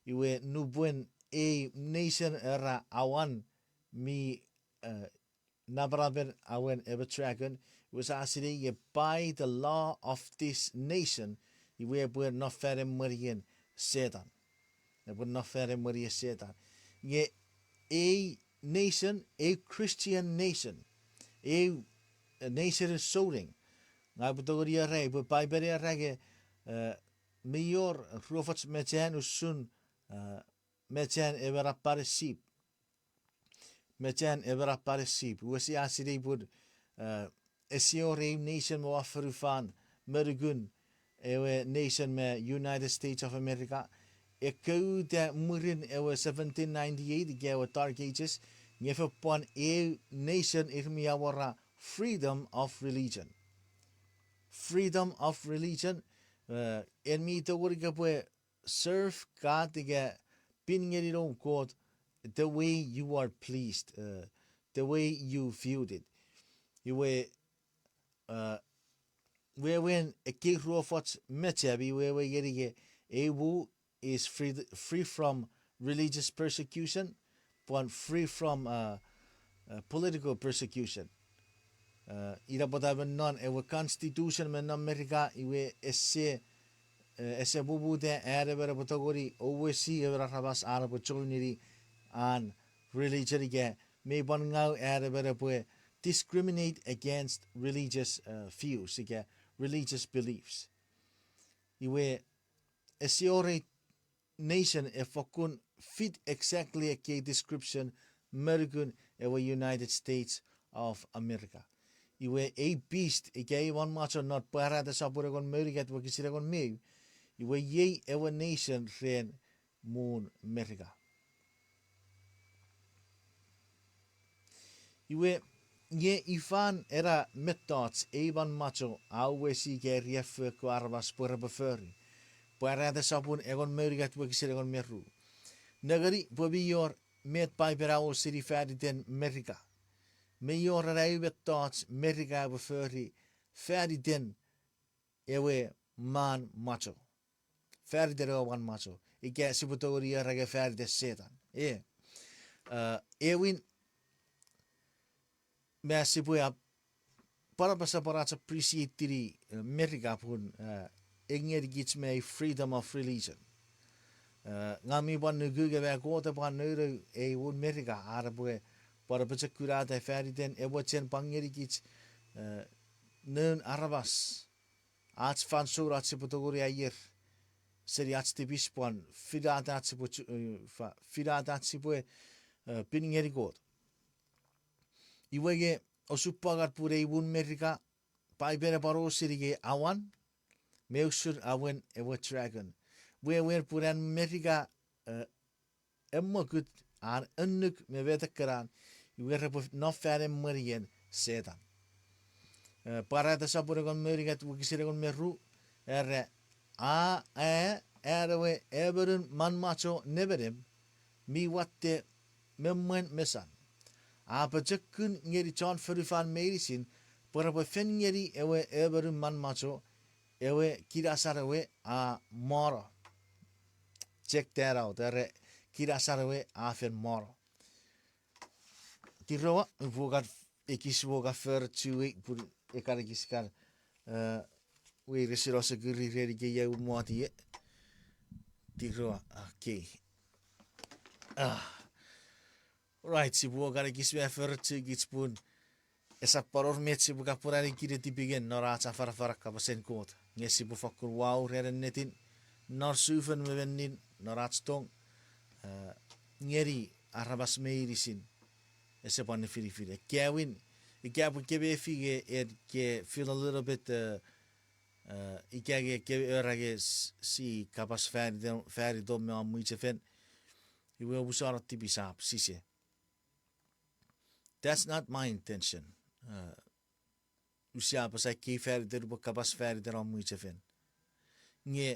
Iwe nupwen ei nation era awan mi, eh, napanapen awen ewe dragon, iwe sia sinei nge by the law of this nation, iwe epwe no fan emwenien Setan. Epwe no fan emwenien Setan. Nge ei nation, ei Christian nation, ei, eh, nationen souneng. Ngang upwe tongeni era, pwe Paipen era nge, eh, mi wor ruofoch mechan usun, eh, mechan emon apane sip. Mechan emon apane sip. Iwe sia sinei pun, eh, ese wor eu nation me won fonufan me nukun ewe nation me United States of America. Ekkewe uta mwirin ewe seventeen ninety-eight ika ewe Dark Ages, nge fen pwan eu nation ir mi awora freedom of religion. Freedom of religion, eh, en mi tongeni kopwe serve God ika pin ngeni noum Kot the way you are pleased, eh, the way you viewed it. Iwe, eh, wewen ekkei ruofoch mecham, iwe wewen ngeni nge eu mu is free, free from religious persecution, pwan free from, uh, uh, political persecution. Uh, ina pwata me non ewe constitution me non Merika iwe ese, uh, ese poputa an emon epwe tongeni owesi emon aramas an epwe joinini an religion ika mei pwan ngau an emon epwe discriminate against religious, uh, views ika religious beliefs. Iwe ese wor ei nation e fokkun fit exactly ekkei description me nukun ewe United States of America. Iwe ei beast ika ei manmwacho non Pwarata sopun engon me unungat wokisin engon me eu, iwe iei ewe nation ren muun Merika. Iwe, nge ifan ena mettoch ei manmwacho a uwesi ika eriaffou ekkewe aramas pwe repwe fori? Pwarata sopun engon me unungat wokisin engon me ru. Nengeni pwe mi wor met Paipen a osini faniten Merika. Mi wor ena eu mettoch Merika epwe fori faniten ewe manmwacho. Faniten ewe manmwacho. Ika sipwe tongeni era nge faniten Setan. E, a, ewin, ma sipwe ap-, pwan apasa pwan ach appreciate-ini, e, Merika pun, e, e ngenikich me freedom of religion. E, ngang mi pwan nuku nge ma Kot epwe pwan nounou ei muun Merika, are pwe pwan apochokunata faniten epwe chen pwan ngenikich, e, noun aramas. Ach fansoun ach sipwe tongeni aier seni ach tipis pwan finata ach sipwe chu-, e, fa-, finata ach sipwe, e, pin ngeni Kot. Iwe nge osupwangan pun ei muun Merika, Paipen a pwan osini nge awan, me usun awen ewe dragon. Wewen pun an Merika, e, emwokut an annuk me metekkenan, iwe repwe nom fan emwenien Setan. E, Pwarata sopun engon me unungat wokisin engon me ru, era, a, a, an ewe emonun manmwacho nemenem, mi watte me mwen mesan. A pochokun ngeni chon fonufan meinisin, pwe repwe fen ngeni ewe emonun manmwacho, ewe kinasan ewe a mono. Check that out, era kinasan ewe a fen mono. Tirowa, upwe kan, ekis upwe kan fori chuei, pun ekkan ekis kan, e, weiresin osukuri ren ika ia umwati e. Tirowa, okay. A. Right, sipwe kan ekis me fori chukich pun esap pwan wor met sipwe kan pwan ani kinetipingen non ach afanafana kapasen Kot. Nge sipwe fokkun wau ren ennetin, non sufon me mennin, non ach tong, e, ngeni aramas meinisin, ese pwan nifinifin. Ika win, ika pwe ke mefi nge en ke feel a little bit, e, e, ika nge ke era nge s-, si kapas fanitom, fanitom me om mwichefen. Iwe omusano tipis, ap sise. That's not my intention. E, use apasa ekkei faniten upwe kapas faniten om mwichefen. Nge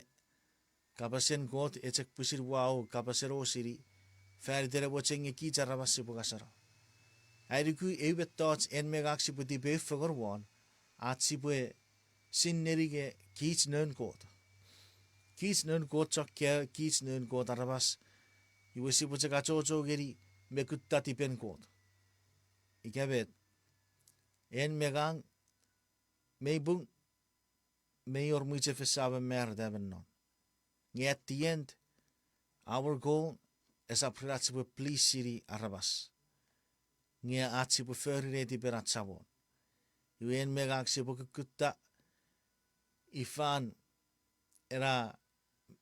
kapasen Kot e chok pwisin wau kapasen osini, faniten ewe mochen nge kich aramas sipwe ngaseno. Ai nuku eu mettoch en me ngang sipwe tipeeu fengen won, ach sipwe sinei nge kich noun Kot. Kich noun Kot chok, kich noun Kot aramas, iwe sipwe chok achocho ngeni me kutta tipen Kot. Ika met, en me ngang, mei pung, mei wor mwichefen sia mamarita me non. Nge at the end, our goal esap ren ach sipwe please-ini aramas. Nge ach sipwe fori netipen ach Samon. Iwe en me ngang sipwe kukkutta ifan ena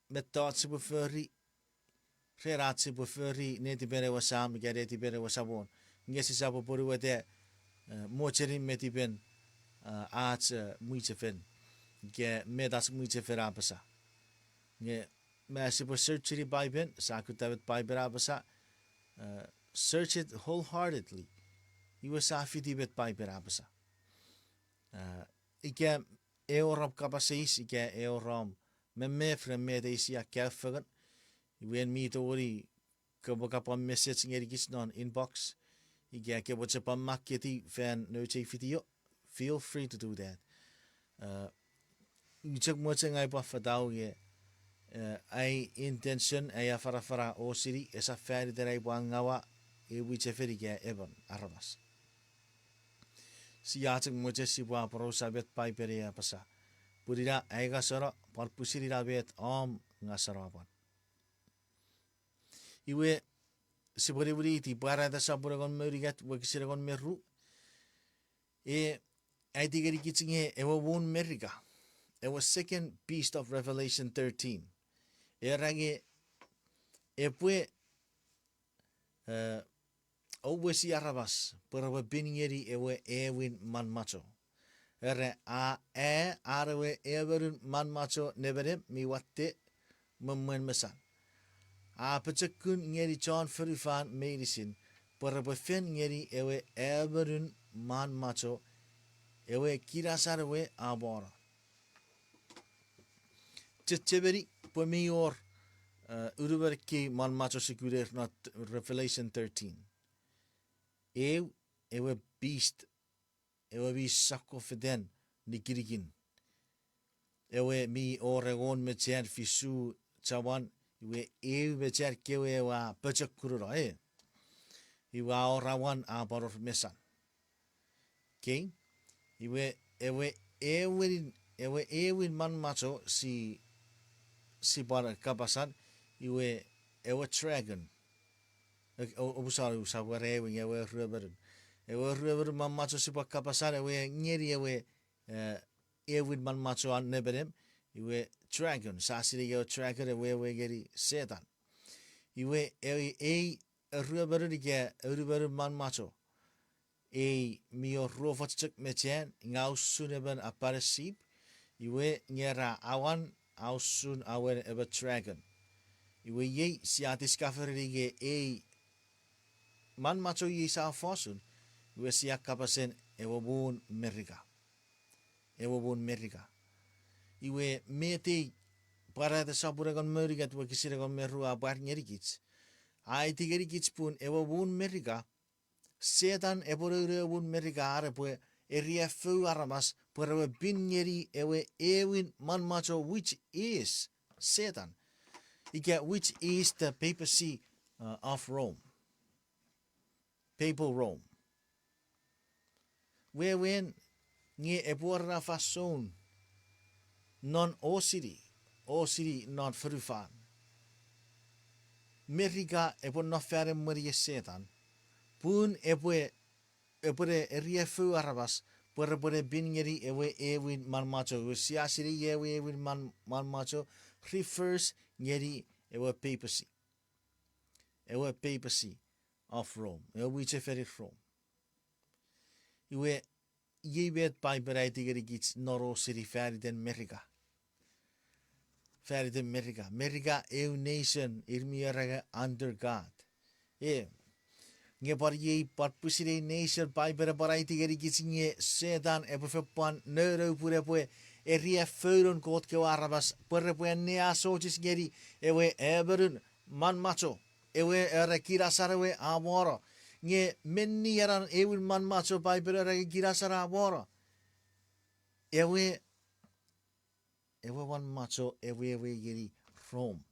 mettoch sipwe fori, ren ach sipwe fori netipen ewe Sam ika netipen ewe Samon. Nge sisap apwonueta, e, mochenin me tipen, e, ach, e, mwichefen. Ika met ach mwichefen a apasa. Nge ma sipwe search-ini Paipen, sia kutta met Paipen a apasa, e, search it wholeheartedly. Iwe sia fiti met Paipen a apasa. E, ika e wor om kapas eis, ika e wor om memef ren met ei sia kaeo fengen, iwe en mi tongeni kopwe kan pwan message ngenikich non inbox, ika kopwe chok pwan makketiw fan nouch ei video, feel free to do that. E, ua chok mochen ai pwan fatau nge, e, ai intention, ai afanafana osini, esap faniten ai pwan ngawa ew mwichefen ika emon aramas. Sia chok mochen sipwe aporausa met Paipen a apasa. Pun ina ai ngaseno, pwan pwisin ina met om ngaseno pwan. Iwe, sipwe niwiniti Pwarata sopun engon me unungat wokisin engon me ru. E, aiti ngenikich nge ewe muun Merika, ewe second beast of Revelation thirteen. Era nge epwe, e, owesi aramas pwe repwe pin ngeni ewe aewin manmwacho. Era a, a, an ewe emonun manmwacho nemenem mi watte me mwen mesan. A pochokun ngeni chon fonufan meinisin pwe repwe fen ngeni ewe amonun manmwacho, ewe kinasan ewe a mano. Chechemeni pwe mi wor, eh, unumon ekkei manmwacho sia kuna non Revelation thirteen. Eu, ewe beast, ewe mi sokkofetan nikinikin. Ewe mi wor engon me chan fisu chamwan, iwe eu me chan kewe ewe a pochokununo, e. Iwe a wor awan a pwan wor mesan. Kei, iwe ewe aewin, ewe aewin manmwacho si, si pwan kapasan, iwe ewe dragon. Omusano, usap wor aewin, ewe ruemonun. Ewe ruemonun manmwacho sipwe kapasan ewe ngeni ewe, eh, aewin manmwacho an nemenem, iwe dragon, sa sinei ewe dragon ewe, ewe ngeni Setan. Iwe ewe ei ruemonun ika aunumon manmwacho, ei mi wor ruofoch chok me chan, nge a usun emon apanen sip, iwe nge ra awan a usun awen emon dragon. Iwe iei sia discover-ini nge ei manmwacho iei sa fosun, iwe sia kapasen ewe muun Merika. Ewe muun Merika. Iwe met ei Pwarata sopun engon me unungat wokisin engon me ru a pwar ngenikich. A aiti ngenikich pun ewe muun Merika, Setan epwe nounou ewe muun Merika are epwe eriafou aramas pwe repwe pin ngeni ewe aewin manmwacho, which is Setan. Ika which is the papacy, uh, of Rome. Papal Rome. Wewen nge epwe wor ena fansoun non osini, osini non fonufan, Merika epwe no fan emwenien Setan, pun epwe, epwene eriafou aramas pwe repwene pin ngeni ewe aewin manmwacho, iwe sia sinei ewe aewin man-, manmwacho refers ngeni ewe papacy. Ewe papacy of Rome, ewe mwichefenin Rome. Iwe, iei met Paipen a aiti ngenikich non osini fan iten Merika. Fan iten Merika. Merika eu nation ir mi era nge under God. E, nge pwan iei pwan pwisin ei nation Paipen a pwan aiti ngenikich nge Setan epwe fen pwan nounou pun epwe eriafou noun Kot kewe aramas pwe repwe anneasochis ngeni ewe amonun manmwacho, ewe era kinasan ewe a mano. Nge menni ena aewin manmwacho Paipen era nge kinasan a mano, ewe, ewe manmwacho ewe, ewe ngeni Rome.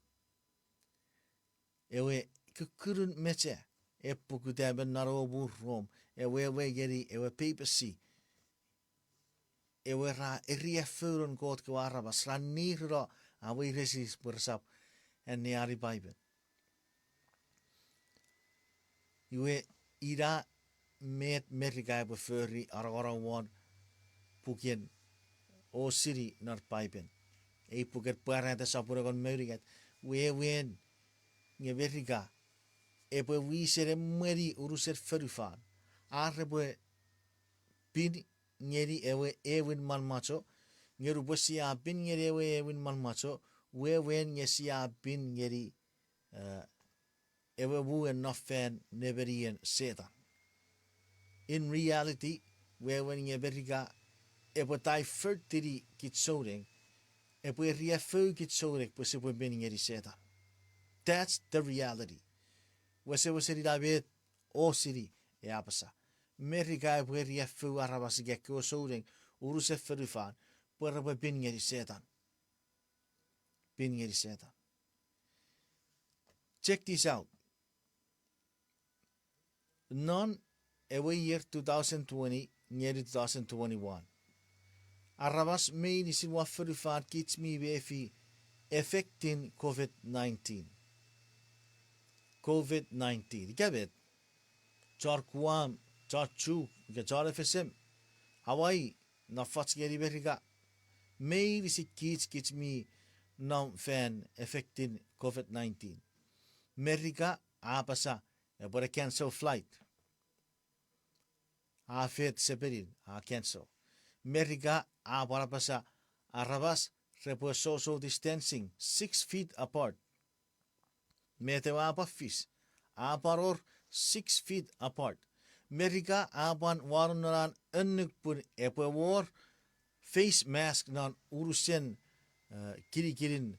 Ewe kukkunun mecha, e pukuta me non ewe muun Rome, ewe, ewe ngeni ewe papacy. Ewe ra eriafou noun Kot kewe aramas, ra nirino a weiresis pwe resap anneani Paipen. Iwe ina met Merika epwe fori anongonong won puken osini non Paipen. Ei puken Pwarata sopun engon me unungat, wewen nge Merika epwe wisen emweni unusen fonufan, ar repwe pin ngeni ewe aewin manmwacho, nge nupwen sia pin ngeni ewe aewin manmwacho, wewen nge sia pin ngeni, eh, ewe muu e no fan nemenien Setan. In reality, wewen nge Merika epwe divert-ini kich souneng, epwe eriafou kich souneng pwe sipwe pin ngeni Setan. That's the reality. Wesewesen ina met osini e apasa. Merika epwe eriafou aramas ika ekkewe souneng unusen fonufan pwe repwe pin ngeni Setan. Pin ngeni Setan. Check this out. Non ewe year two thousand twenty ngeni two thousand twenty-one, aramas meinisin won fonufan kich mi mefi effectin COVID nineteen. COVID nineteen. Ika met, chon Guam, chon Chuuk, ika chon F S M, Hawaii, no foch ngeni Merika, meinisin kich, kich mi nom fan effectin COVID nineteen. Merika a apasa epwene cancel flight. A fet sepenin, a cancel. Merika a pwan apasa aramas repwe social distancing, six feet apart. Met ewe a pwan fis? A pwan wor six feet apart. Merika a pwan wanong non an annuk pun epwe wor face mask non unusen, eh, kinikinin,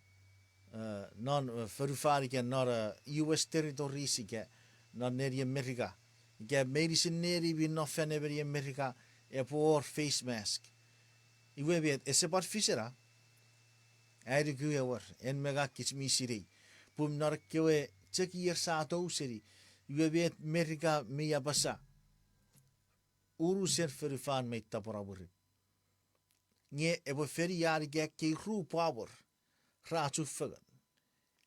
eh, non, eh, fonufan ika non, eh, U S territories ika non nenien Merika. Ika meinisin neni mi nom fan nemenien Merika epwe wor face mask. Iwe met, ese pwan fis ena? Ai nuku ewer, en me ngang kich mi sinei. Pun non ekkewe chok ier sa tou seni, iwe met Merika mi apasa, unusen fonufan mi tapweno mwirin. Nge epwe fen ian ika ekkei ru power ra chufengen.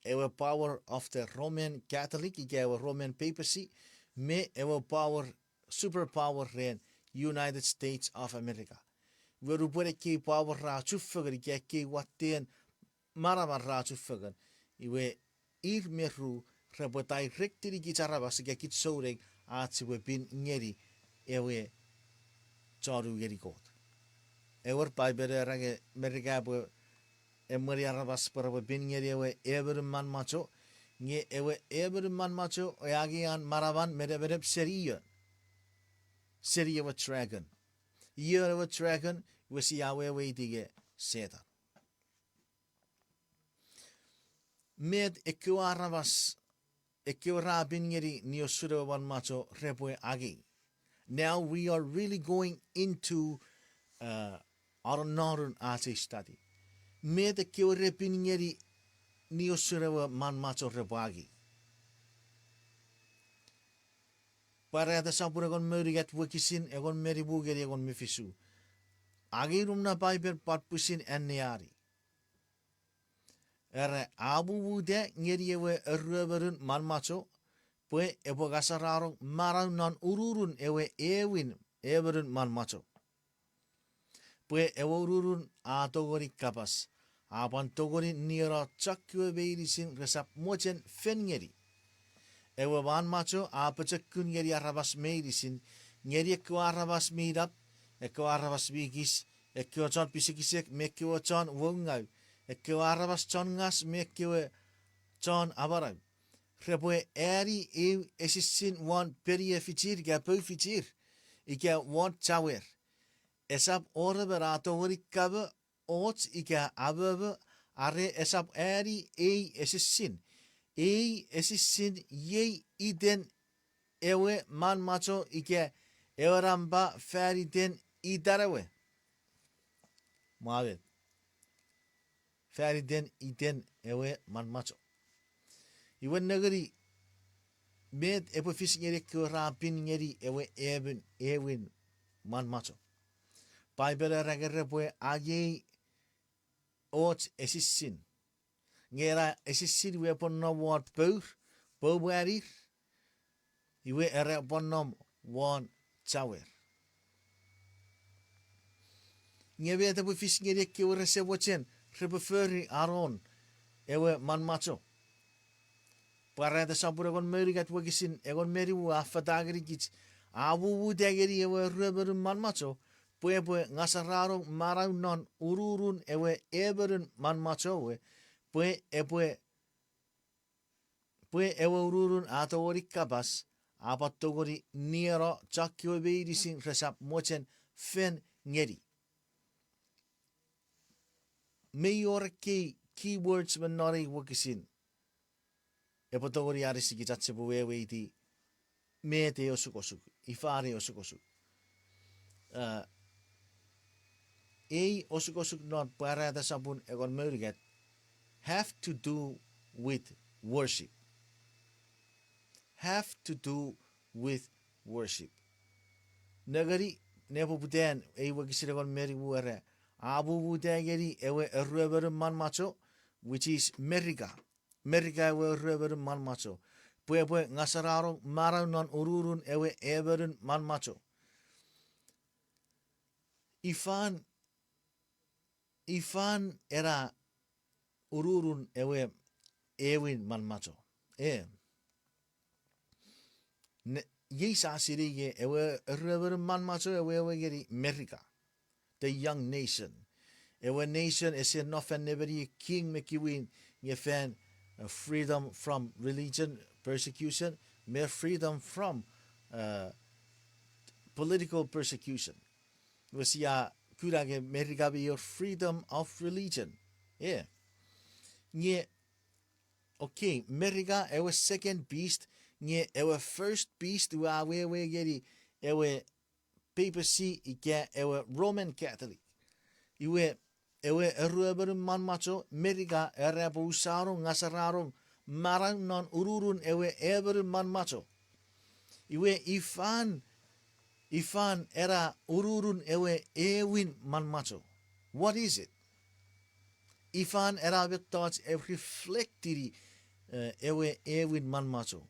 Ewe power of the Roman Catholic, ika ewe Roman papacy, me ewe power, superpower ren United States of America. Iwe nupwen ekkei power ra chufengen, ika ekkei watten manaman ra chufengen, iwe ir me ru repwe directini kich aramas ika kich souneng ach sipwe pin ngeni ewe chon u ngeni Kot. Ewer, Paipen a era nge Merika epwe emweni aramas pwe repwe pin ngeni ewe emon manmwacho, nge ewe emon manmwacho e angei an manaman me nemenem seni ion. Seni ewe dragon. Ion ewe dragon? Iwe sia weweiti nge Setan. Met ekkewe aramas, ekkewe ra pin ngeni niosun ewe manmwacho repwe angei? Now we are really going into, uh, anonnonun ach ei study. Met ekkewe re pin ngeni niosun ewe manmwacho repwe angei? Pwarata sopun engon me unungat, wokisin engon me nimu ngeni engon me fisu. Angei num na Paipen pwan pwisin anneani. Era, a mumuta ngeni ewe eruemonun manmwacho pwe epwe ngasarano manau non ururun ewe ewin emonun manmwacho. Pwe ewe ururun a tongeni kapas, a pwan tongeni nieno chokkewe meinisin resap mochen fen ngeni. Ewe manmwacho a pochokun ngeni aramas meinisin, ngeni ekkewe aramas mi nap, ekkewe aramas mi kis, ekkewe chon pisekisek me ekkewe chon woungau, ekkewe aramas chon ngas me ekkewe chon amanau. Repwe ani eu esisin won peni efichir ika poufichir, ika won chauer. Esap wor emon a tongeni kamo och ika amomo, are esap ani ei esisin. Ei esisin iei iten ewe manmwacho ika ewe nampa fan iten itan ewe. Mwa met? Fan iten iten ewe manmwacho. Iwe nengeni, met epwe fis ngeni ekkewe ra pin ngeni ewe emon ewin manmwacho? Paipen a era nge repwe angei och esisin. Nge ena esisin iwe epwe nom won pour, poumwanir, iwe era epwe nom won chauer. Nge met epwe fis ngeni ekkewe rese mochen repwe fori anon ewe manmwacho? Pwarata sopun engon me unungat, wokisin engon me nimu a affata ngenikich, a mumuta ngeni ewe eruemonun manmwacho pwe epwe ngasarano manau non ururun ewe emonun manmwacho we, pwe epwe, pwe ewe ururun a tongeni kapas, a pwan tongeni nieno chokkewe meinisin resap mochen fen ngeni. Mei wor ekkei keywords me non ei wokisin epwe tongeni anisikich ach sipwe weweiti met ei osukosuk, ifan ei osukosuk. Ei osukosuk non Pwarata sopun engon me unungat have to do with worship. Have to do with worship. Nengeni, nepoputan ei wokisin engon me nimu era, a mumuta ngeni ewe eruemonun manmwacho, which is Merika. Merika ewe eruemonun manmwacho, pwe epwe ngasarano manau non ururun ewe emonun manmwacho. Ifan, ifan ena ururun ewe ewin manmwacho? E, iei sa sinei nge ewe eruemonun manmwacho ewe, ewe ngeni Merika, the young nation. Ewe nation ese nom fan nemenien king me queen, nge fan freedom from religion persecution, me freedom from, uh, political persecution. Iwe sia kuna nge Merika mi wor freedom of religion. E. Nge, okay, Merika ewe second beast, nge ewe first beast iwe a wewe ngeni ewe papacy ika ewe Roman Catholic. Iwe, ewe eruemonun manmwacho Merika era epwe usanong, ngasaranong, manau non ururun ewe emonun manmwacho. Iwe ifan, ifan ena ururun ewe ewin manmwacho? What is it? Ifan ena mettoch e reflectini, eh, ewe ewin manmwacho?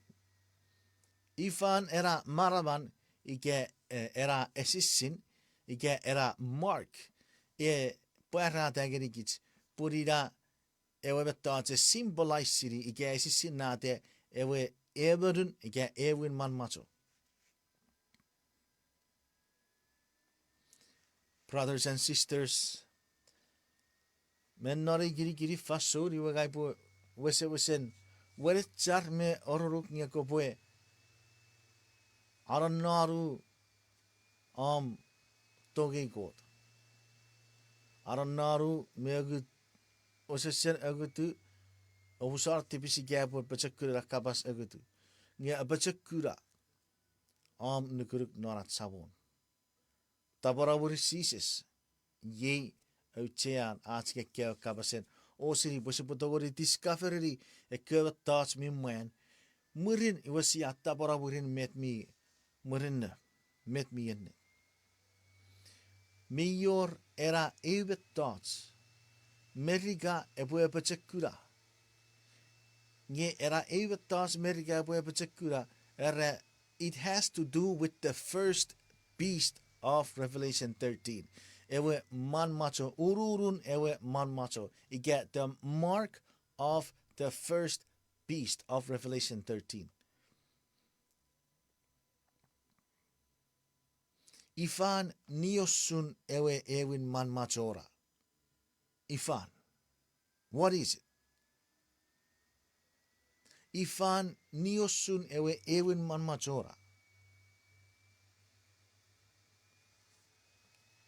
Ifan ena manaman ika, eh, ena esisin ika ena mark e pwarata ngenikich pun ina ewe mettoch e symbolize-ini ika esisinnata ewe emonun ika ewin manmwacho? Brothers and sisters, me non ei kinikinin fansoun iwe ngang upwe wesewesen wenechar me ororuk nge kopwe anonnonu om tongei Kot. Anonnonu me okut, wesewesen okutu, omusano tipis ika epwe pochokun ena kapas okutu. Nge apochokuna om nukunuk non ach Samon. Tapweno mwirin Jises, iei auchean ach kewe kapasen osini pwe sipwe tongeni discover-ini ekkewe mettoch mi mwan, mwirin iwe sia tapweno mwirin met mi murinno, met mi ennet. Mi wor ena eu mettoch Merika epwe apochokuna. Nge ena eu mettoch Merika epwe apochokuna, era, it has to do with the first beast of Revelation thirteen. Ewe manmwacho, ururun ewe manmwacho, ika the mark of the first beast of Revelation thirteen. Ifan niosun ewe ewin manmwacho ra? Ifan? What is it? Ifan niosun ewe ewin manmwacho ra?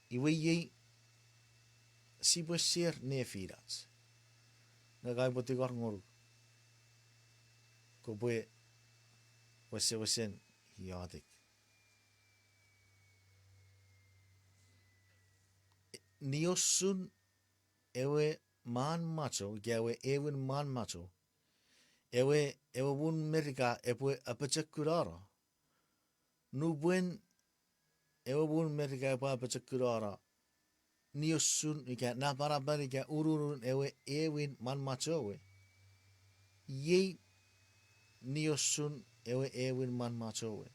Iwe iei sipwe share nefinach. Ngang upwe tingor ngonuk kopwe wesewesen iotek. Niosun ewe manmwacho, ika ewe ewin manmwacho, ewe, ewe muun Merika epwe apochokunano. Nupwen ewe muun Merika epwe apochokunano niosun ika napanapan ika ururun ewe ewin manmwacho we, iei niosun ewe ewin manmwacho we.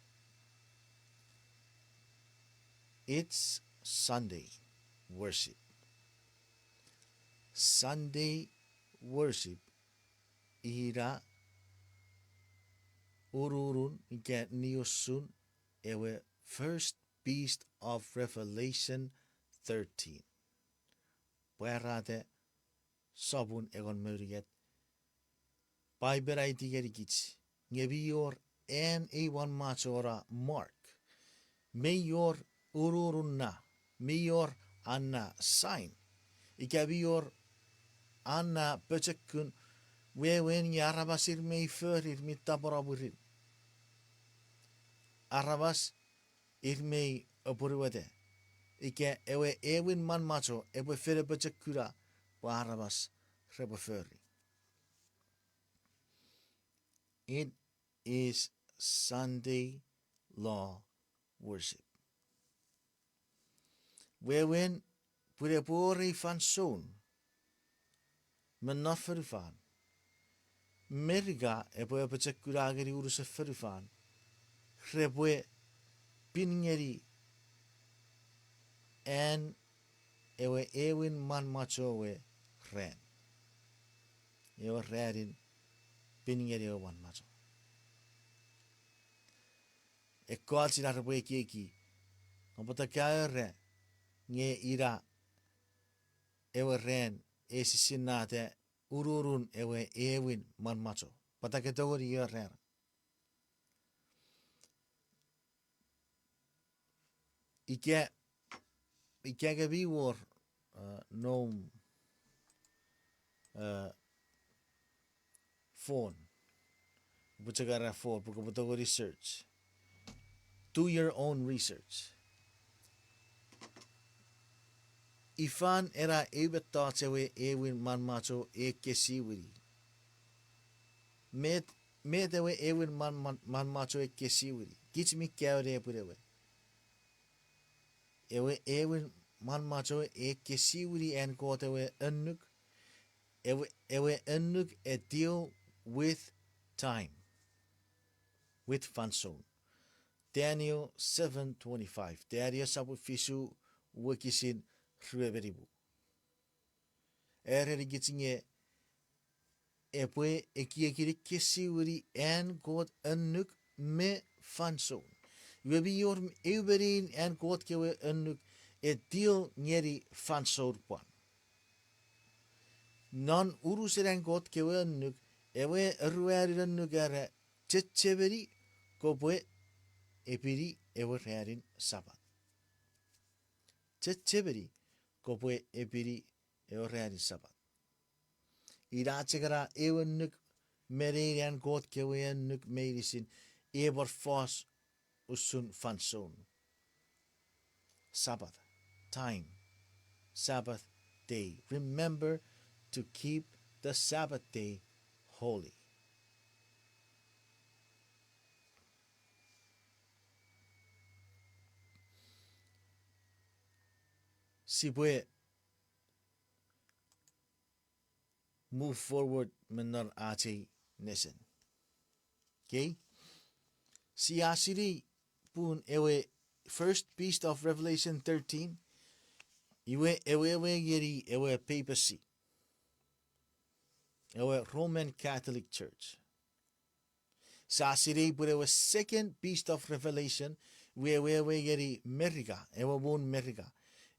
It's Sunday worship. Sunday worship ina ururun ika niosun ewe first beast of Revelation thirteen. Pwarata sopun engon me unungat. Paipen a aiti ngenikich nge mi wor an ei manmwacho ra mark. Mi wor ururun na, mi wor an na sign. Ika mi wor an na pochokun wewen nge aramas ir mei fori ir mi tapweno mwirin. Aramas ir mei apwonueta. Ika ewe ewin manmwacho epwe fen apochokuna pwe aramas repwe fori. It is Sunday law worship. Wewen pwe epwe wor ei fansoun me non fonufan Merika epwe apochokuna ngeni unusen fonufan repwe pin ngeni an ewe ewin manmwacho we ran. Ewe ranin pin ngeni ewe manmwacho. Ekkoch ina repwe ekieki, nge pwata ka era nge ina ewe ran esisinnata ururun ewe ewin manmwacho. Pwata ke tongeni ioran? Ika, ika ke mi wor, uh, noum, uh, phone. Upwe chok era phone, pwe kopwe tongeni search. Do your own research. Ifan ena eu mettoch ewe ewin manmwacho e kesiwini? Met, met ewe ewin man-, man-, manmwacho e kesiwini? Kich mi kaeo nepwin ewe. Ewe ewin manmwacho e kesiwini an Kot ewe annuk, ewe, ewe annuk e deal with time, with fansoun. Daniel seven twenty-five, Daniel sopun fisu wokisin rue me nimu. Erenikich nge epwe ekieki ne kesiwini an Kot annuk me fansoun. Iwe mi wor eu me nein an Kot kewe annuk e deal ngeni fansoun pwan. Non unusen an Kot kewe annuk, ewe aruanun annuk era, chechemeni kopwe epini ewe ranin Sapat. Chechemeni kopwe epini ewe ranin Sapat. Ina chok ena eu annuk me nein an Kot kewe annuk meinisin, epwe fos usun fansoun. Sabbath, time, Sabbath day. Remember to keep the Sabbath day holy. Sipwe move forward me non ach ei nesen. Okay? Sia sinei pun ewe first beast of Revelation thirteen, iwe ewewe ngeni ewe papacy, ewe Roman Catholic Church. Sia sinei pun ewe second beast of Revelation, iwe ewewe ngeni Merika, ewe muun Merika.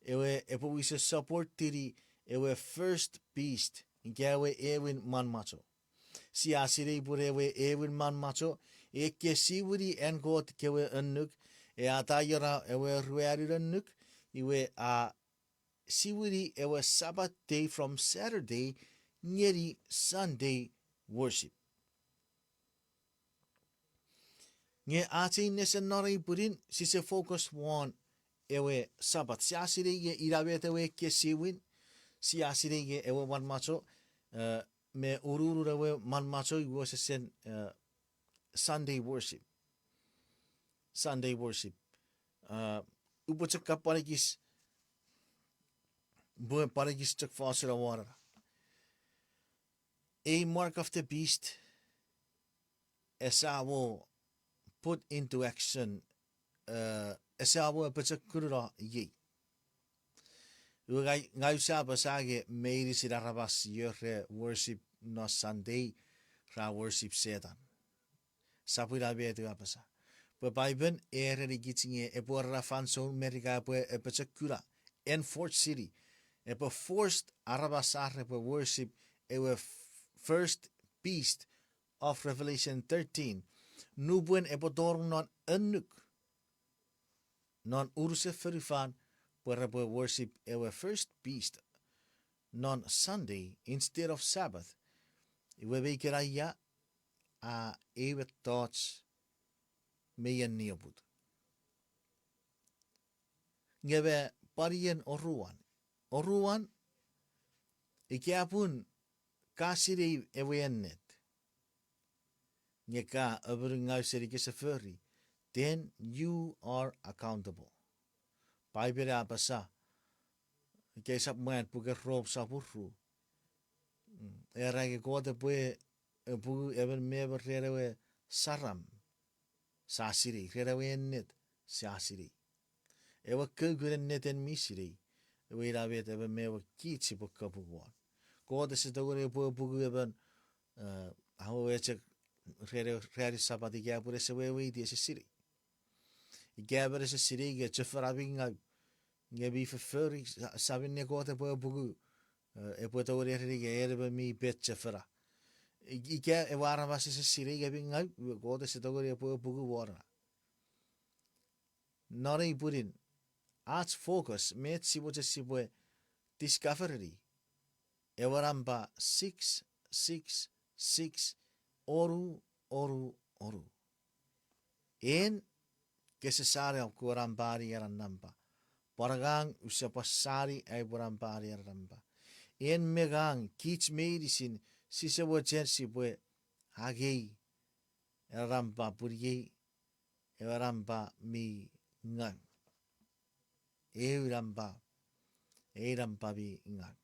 Ewe epwe wisen supportini ewe first beast, ika ewe ewin manmwacho. Sia sinei pun ewe ewin manmwacho e kesiwini an Kot kewe annuk, e ataiera ewe ruanun annuk, iwe a siwini ewe Sabbath day from Saturday ngeni Sunday worship. Nge ach ei nesen non ei pwinin sise focus won ewe Sabbath. Sia sinei nge ina met ewe ekkesiwin, sia sinei nge ewe manmwacho, eh, me ururun ewe manmwacho iwe wesesen, eh, Sunday worship. Sunday worship. Eh, upwe chok kapwan ekis, pwe pwan ekis chok fosun awora. Ei mark of the beast, esamo put into action, eh, esamo apochokununo iei. Iwe ngai, ngai usap apasa nge meinisin aramas ior re worship non Sunday, ra worship Setan. Sap ina met ua apasa. Pwe Paipen a erenikich nge epwe wor ena fansoun Merika epwe apochokuna, enforce-ini, epwe forced aramas ar repwe worship ewe f-, first beast of Revelation thirteen, nupwen epwe tonong non annuk non unusen fonufan pwe repwe worship ewe first beast non Sunday instead of Sabbath. Iwe me ikenaia a ewe mettoch me ien nioput. Nge me pwan ien oruan. Oruan, ika pun ka sinei ewe ennet, nge ka amonungau seni kese fori, then you are accountable. Paipen a apasa, ika sap mwan puken Rom sopun ru, mm, era nge Kot epwe, epwe apungu emon me emon ren ewe saram, sia sinei, ren ewe ennet, sia sinei. Ewe koukunen ennet en mi sinei, ewe ina met emon me emon kich sipwe kapung won. Kot ese tongeni epwe apungu emon, eh, awewe chok ren ewe ranin Sapat ika pun ese weweiti, ese sinei. Ika emon ese sinei nge chofona mi ngau, nge mi fofori, sa-, sa minne Kot epwe apungu Eh, epwe tongeni ereni ika en emon mi pet chofona. I-, ika ewe aramas ese sinei ika mi ngau, iwe Kot ese tongeni epwe opuku won ena. Non ei pwinin, ach focus, met si mochen sipwe discovereni, ewe nampa six six six, onu, onu, onu. En kese sani om kewe nampani ena nampa. Pwan ngang use pwan sani ai upwe nampani ena nampa. En me ngang, kich meinisin, sise mochen sipwe angei ena nampa pun iei ewe nampa mi ngau. Eu nampa, ei nampa mi ngau.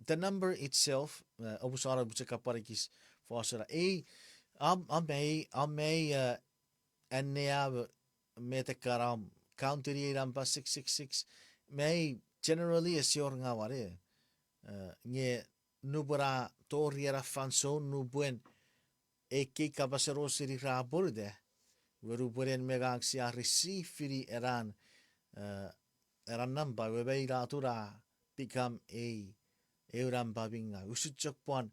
The number itself, eh, omusano pwe chok kapwan ekis fos ena. Ei, am, am ei, am ei, eh, annea me, met ekkana om countini ei nampa six six six, me ei generally ese wor ngawan, eh, nge nupwen a tori ena fansoun nupwen ekkei kapasen osini ra pwonueta, iwe nupwen en me ngang sia receive-ini ena, eh, ena nampa, iwe me ina atun a become ei, eu nampa mi ngau. Usun chok pwan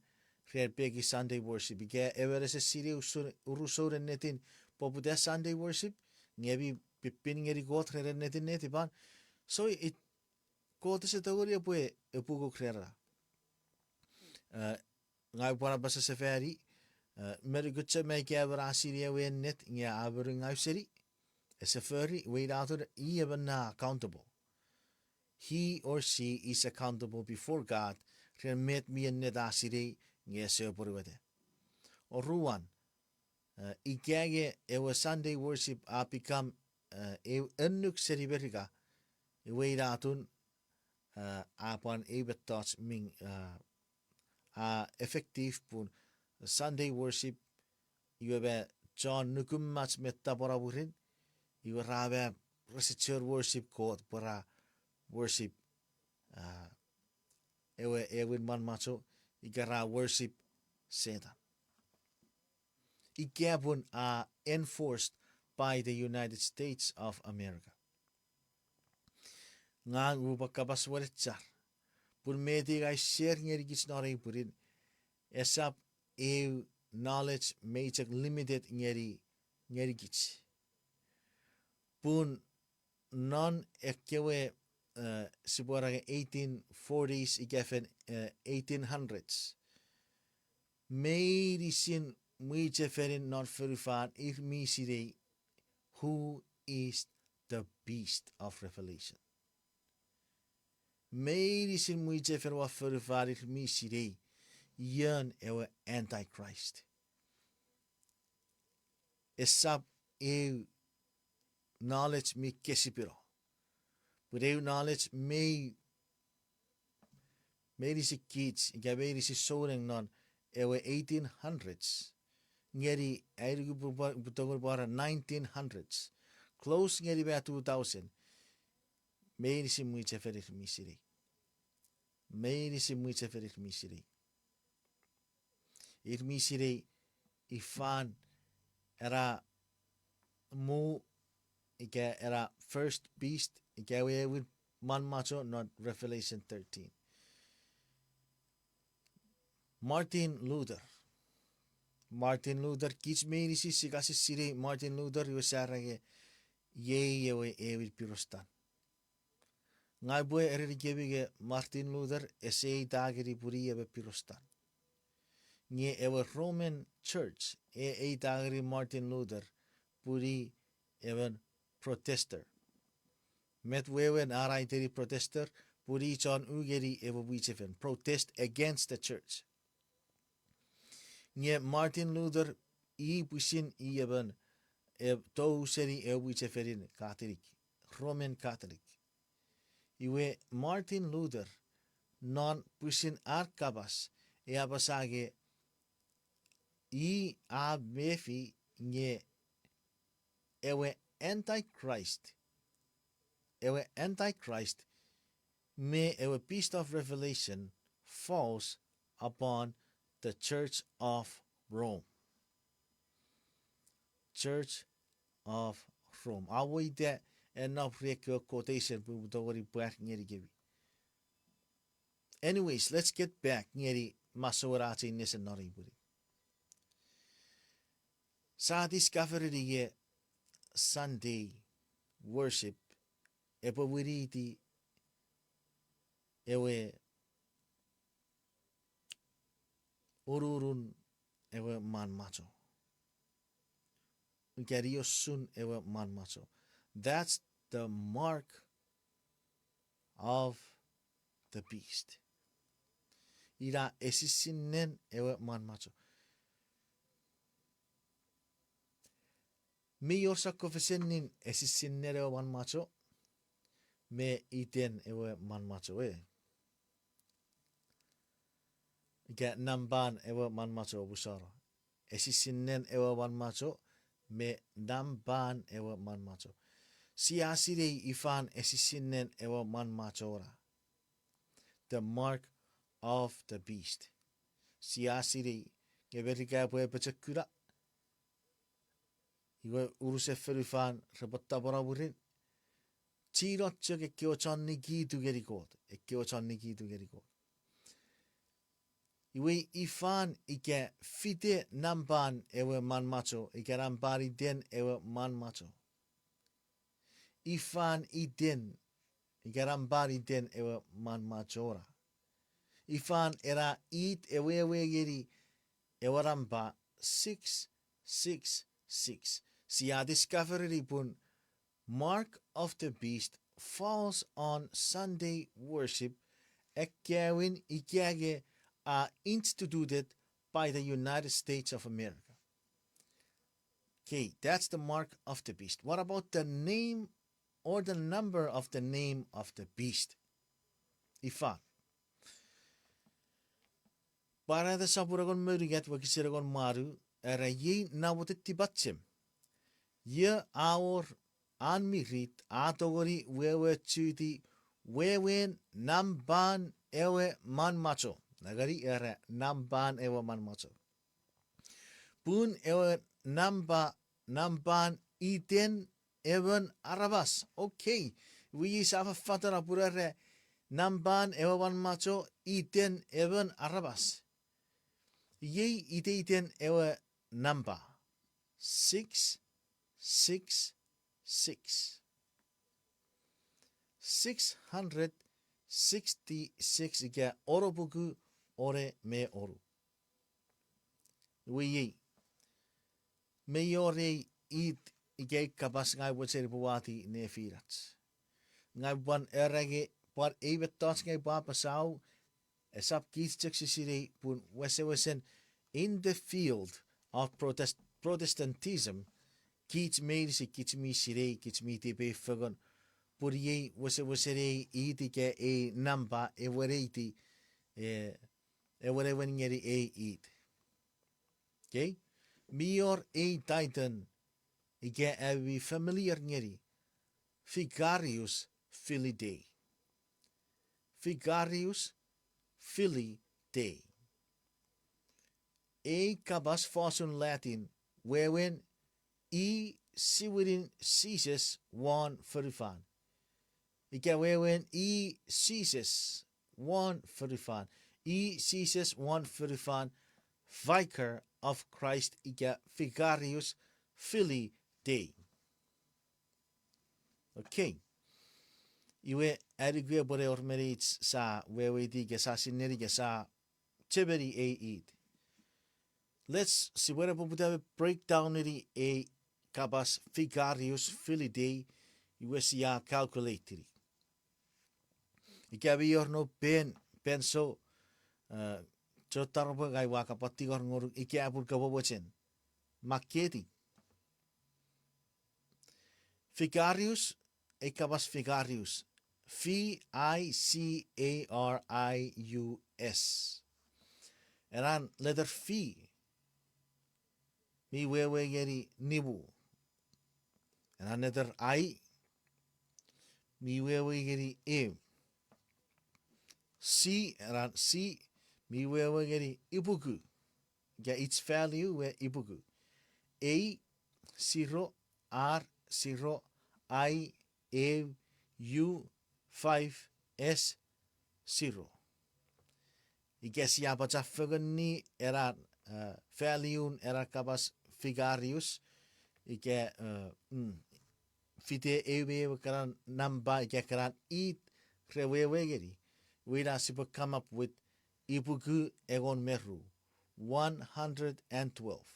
ren pekin Sunday worship. Ika emon ese sinei usun, urusoun ennetin poputa Sunday worship, nge mi pin ngeni Kot ren ennetin netipan. So, it, Kot ese tongeni epwe, epwe kuk rera. Eh, ngang upwe pwan apasa sefani, eh, me nukun chok me ika emon a sinei ewe ennet nge a monungau seni, ese fori, iwe ina atun i emon na accountable. He or she is accountable before God ren met mi ennet a sinei nge ese apwonueta. Oruan, eh, ika nge ewe Sunday worship a become, eh, eu annuk seni Merika, iwe ina atun, eh, a pwan eu mettoch mi, eh, a effective pun Sunday worship, iwe me chon nukumach me tapweno mwirin, iwe ra me rese chuen worship Kot pwe ra worship, ah, ewe ewin manmacho, ika ra worship Setan. Ika pun a enforced by the United States of America. Ngang upwe kapas wenechar, pun met ngang use share ngenikich non ei pwinin, esap eu knowledge mi chok limited ngeni, ngenikich. Pun non ekkewe, eh, sipwe era eighteen forties ika fen, eh, eighteen hundreds, meinisin mwichefenin non fonufan ir mi sinei who is the beast of Revelation. Meinisin mwichefen won fonufan ir mi sinei ion ewe Antichrist. Esap eu knowledge mi kesipino. Pun eu knowledge mei, meinisin kich, ika meinisin souneng non ewe eighteen hundreds, ngeni ai nuku pwe, pwe, pwe tongeni pwara nineteen hundreds. Close ngeni me two thousand. Meinisin mwichefen ir mi sinei. Meinisin mwichefen ir mi sinei. Ir mi sinei ifan ena muu, ika ena first beast, ika ewe ewin manmacho non Revelation thirteen. Martin Luther. Martin Luther, kich meinisin sia kasisinei Martin Luther, iwe sia era nge iei ewe ewin Pirostan. Ngang upwe erenikemi nge Martin Luther ese eita ngeni pun i emon Pirostan. Nge ewe Roman Church e eita ngeni Martin Luther pun i emon Protester. Met wewen an aiteni Protester? Pun i chon u ngeni ewe mwichefen, protest against the church. Nge Martin Luther, i pwisin i emon, e, tou seni ewe mwichefenin Catholic, Roman Catholic. Iwe Martin Luther, non pwisin an kapas, e apasa nge i a mefi nge ewe Antichrist, ewe Antichrist me ewe Beast of Revelation falls upon the Church of Rome. Church of Rome. A weita ena pwe ekkewe quotation pwe upwe tongeni pwar ngenikemi. Anyways, let's get back ngeni masouen ach ei nesen non ei pwinin. Sa discovereni ie Sunday worship epwe winiti ewe ununun ewe manmwacho. Ika ni usun ewe manmwacho. That's the mark of the beast. Ina esisinnen ewe manmwacho. Mi wor sokkofesenin esisinnen ewe manmwacho me iten ewe manmwacho e. Ika nampan ewe manmwacho omusano. Esisinnen ewe manmwacho me nampan ewe manmwacho. Sia sinei ifan esisinnen ewe manmwacho na. The mark of the beast. Sia sinei, nge Merika epwe apochokuna. Iwe unusen fonufan repwe tapweno mwirin. Chino chok ekkewe chon nikitu ngeni Kot, ekkewe chon nikitu ngeni Kot. Iwe ifan ika fite nampan ewe manmwacho, ika nampan iten ewe manmwacho. Ifan iten, ika nampan iten ewe manmwacho na. Ifan ena it ewe ewe ngeni ewe nampa six six six. Sia discovereni pun mark of the beast falls on Sunday worship, ekkewin ika nge a instituted by the United States of America. Okay, that's the mark of the beast. What about the name or the number of the name of the beast? Ifan. Pwarata sopun engon me unungat wokisin engon me wanu, era iei namwoten tipachem. Iei a wor an mirit a tongeni wewechuti wewen nampan ewe manmwacho. Nengeni era nampan ewe manmwacho. Pun ewe nampa, nampan iten emon aramas. Okay. Iwe iei sa fafatana pun era nampan ewe manmwacho iten emon aramas. Iei iteiten ewe nampa. Six, six, six. Six hundred sixty-six ika onopuku one me onu. Iwe iei, mei wor ei it ika ei kapas ngang upwe cheni pwapwati nefinach. Ngang upwe pwan era nge pwan ei mettoch ngang upwe apasau, esap kich chok si sinei pun wesewesen in the field of Protest-, Protestantism, kich meinisin, kich mi sinei, kich mi tipeu fengen, pun iei wesewesen ei it ika ei nampa eweneiti, e, ewenewen ngeni ei it. Okay? Mi wor ei title ika ami familiar ngeni, Vicarius Filii Dei. Vicarius Filii Dei. Ei kapas fosun Latin, wewen i siwinin Jises won fonufan. Ika wewen i Jises won fonufan. I Jises won fonufan, Vicar of Christ ika Vicarius Filii Dei. Okay. Iwe, ai nuku pwe epwe wor meni ach sa weweiti ika sa sinei ika sa chechemeni ei it. Let's, sipwene poputa me breakdown-eni ei kapas Vicarius Filii Dei, iwe sia calculate-eni. Ika mi wor noum pen, pencil, e, chotaropwe ngang ua kapati tingor ngonuk ika pun kopwe mochen. Makketi. Vicarius, ei kapas vicarius. V I C A R I U S. Ena letter V mi wewe ngeni nimu. Ena letter I mi wewe ngeni ew. C, ena C mi wewe ngeni ipuku. Ika its value we ipuku. A, zero, R, zero, I, ew, U, five, S, zero. Ika sia pachafengeni ena, eh, valueun ena kapas vicarius, ika, eh, mm, fite ew me ew ekkena nampa ika ekkena it re wewe ngeni, iwe ina sipwe come up with ipuku engon me ru, one hundred and twelve.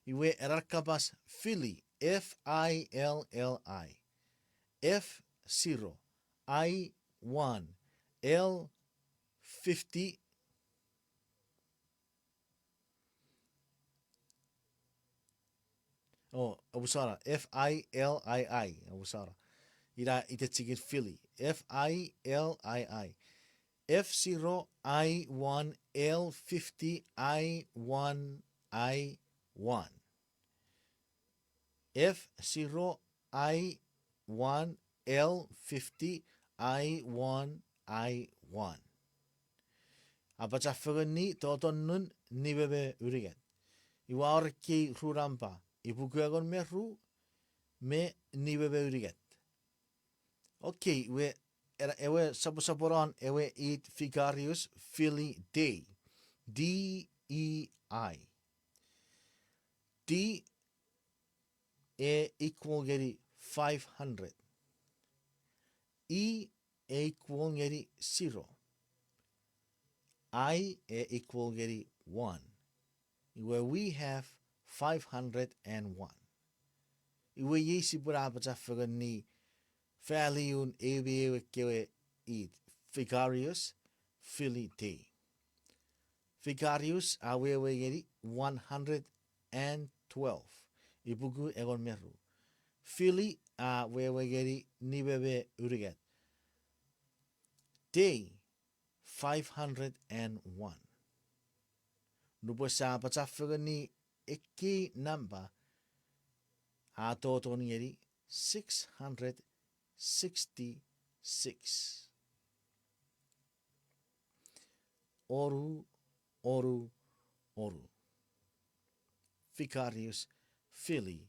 Iwe ena kapas filli, F I L L I, F zero, I one, L fifty, oh, omusano, F I L I I, omusano. Ina itechikin filli, F I L I I. F zero I one L fifty I one I one. F zero I one L fifty I one I one. Apachafengeni totonnun nime me unungat. Iwe a wor ekkei ru nampa, ipuku engon me ru me nime me unungat. Okay, iwe, era, ewe soposoponon ewe it vicarius filii Dei. D E I. D e equal ngeni five hundred. E e equal ngeni zero. I e equal ngeni one. Iwe we have five hundred and one. Iwe iei sipwe ne apachafengeni valueun ew me ew ekkewe it, vicarius filii Dei. Vicarius a wewe ngeni one hundred and twelve, ipuku engon me ru. Filii a wewe ngeni nime me unungat. Dei, five hundred and one. Nupwen sia apachafengeni ekkei nampa, a toton ngeni six hundred sixty-six. Onu, onu, onu. Vicarius filii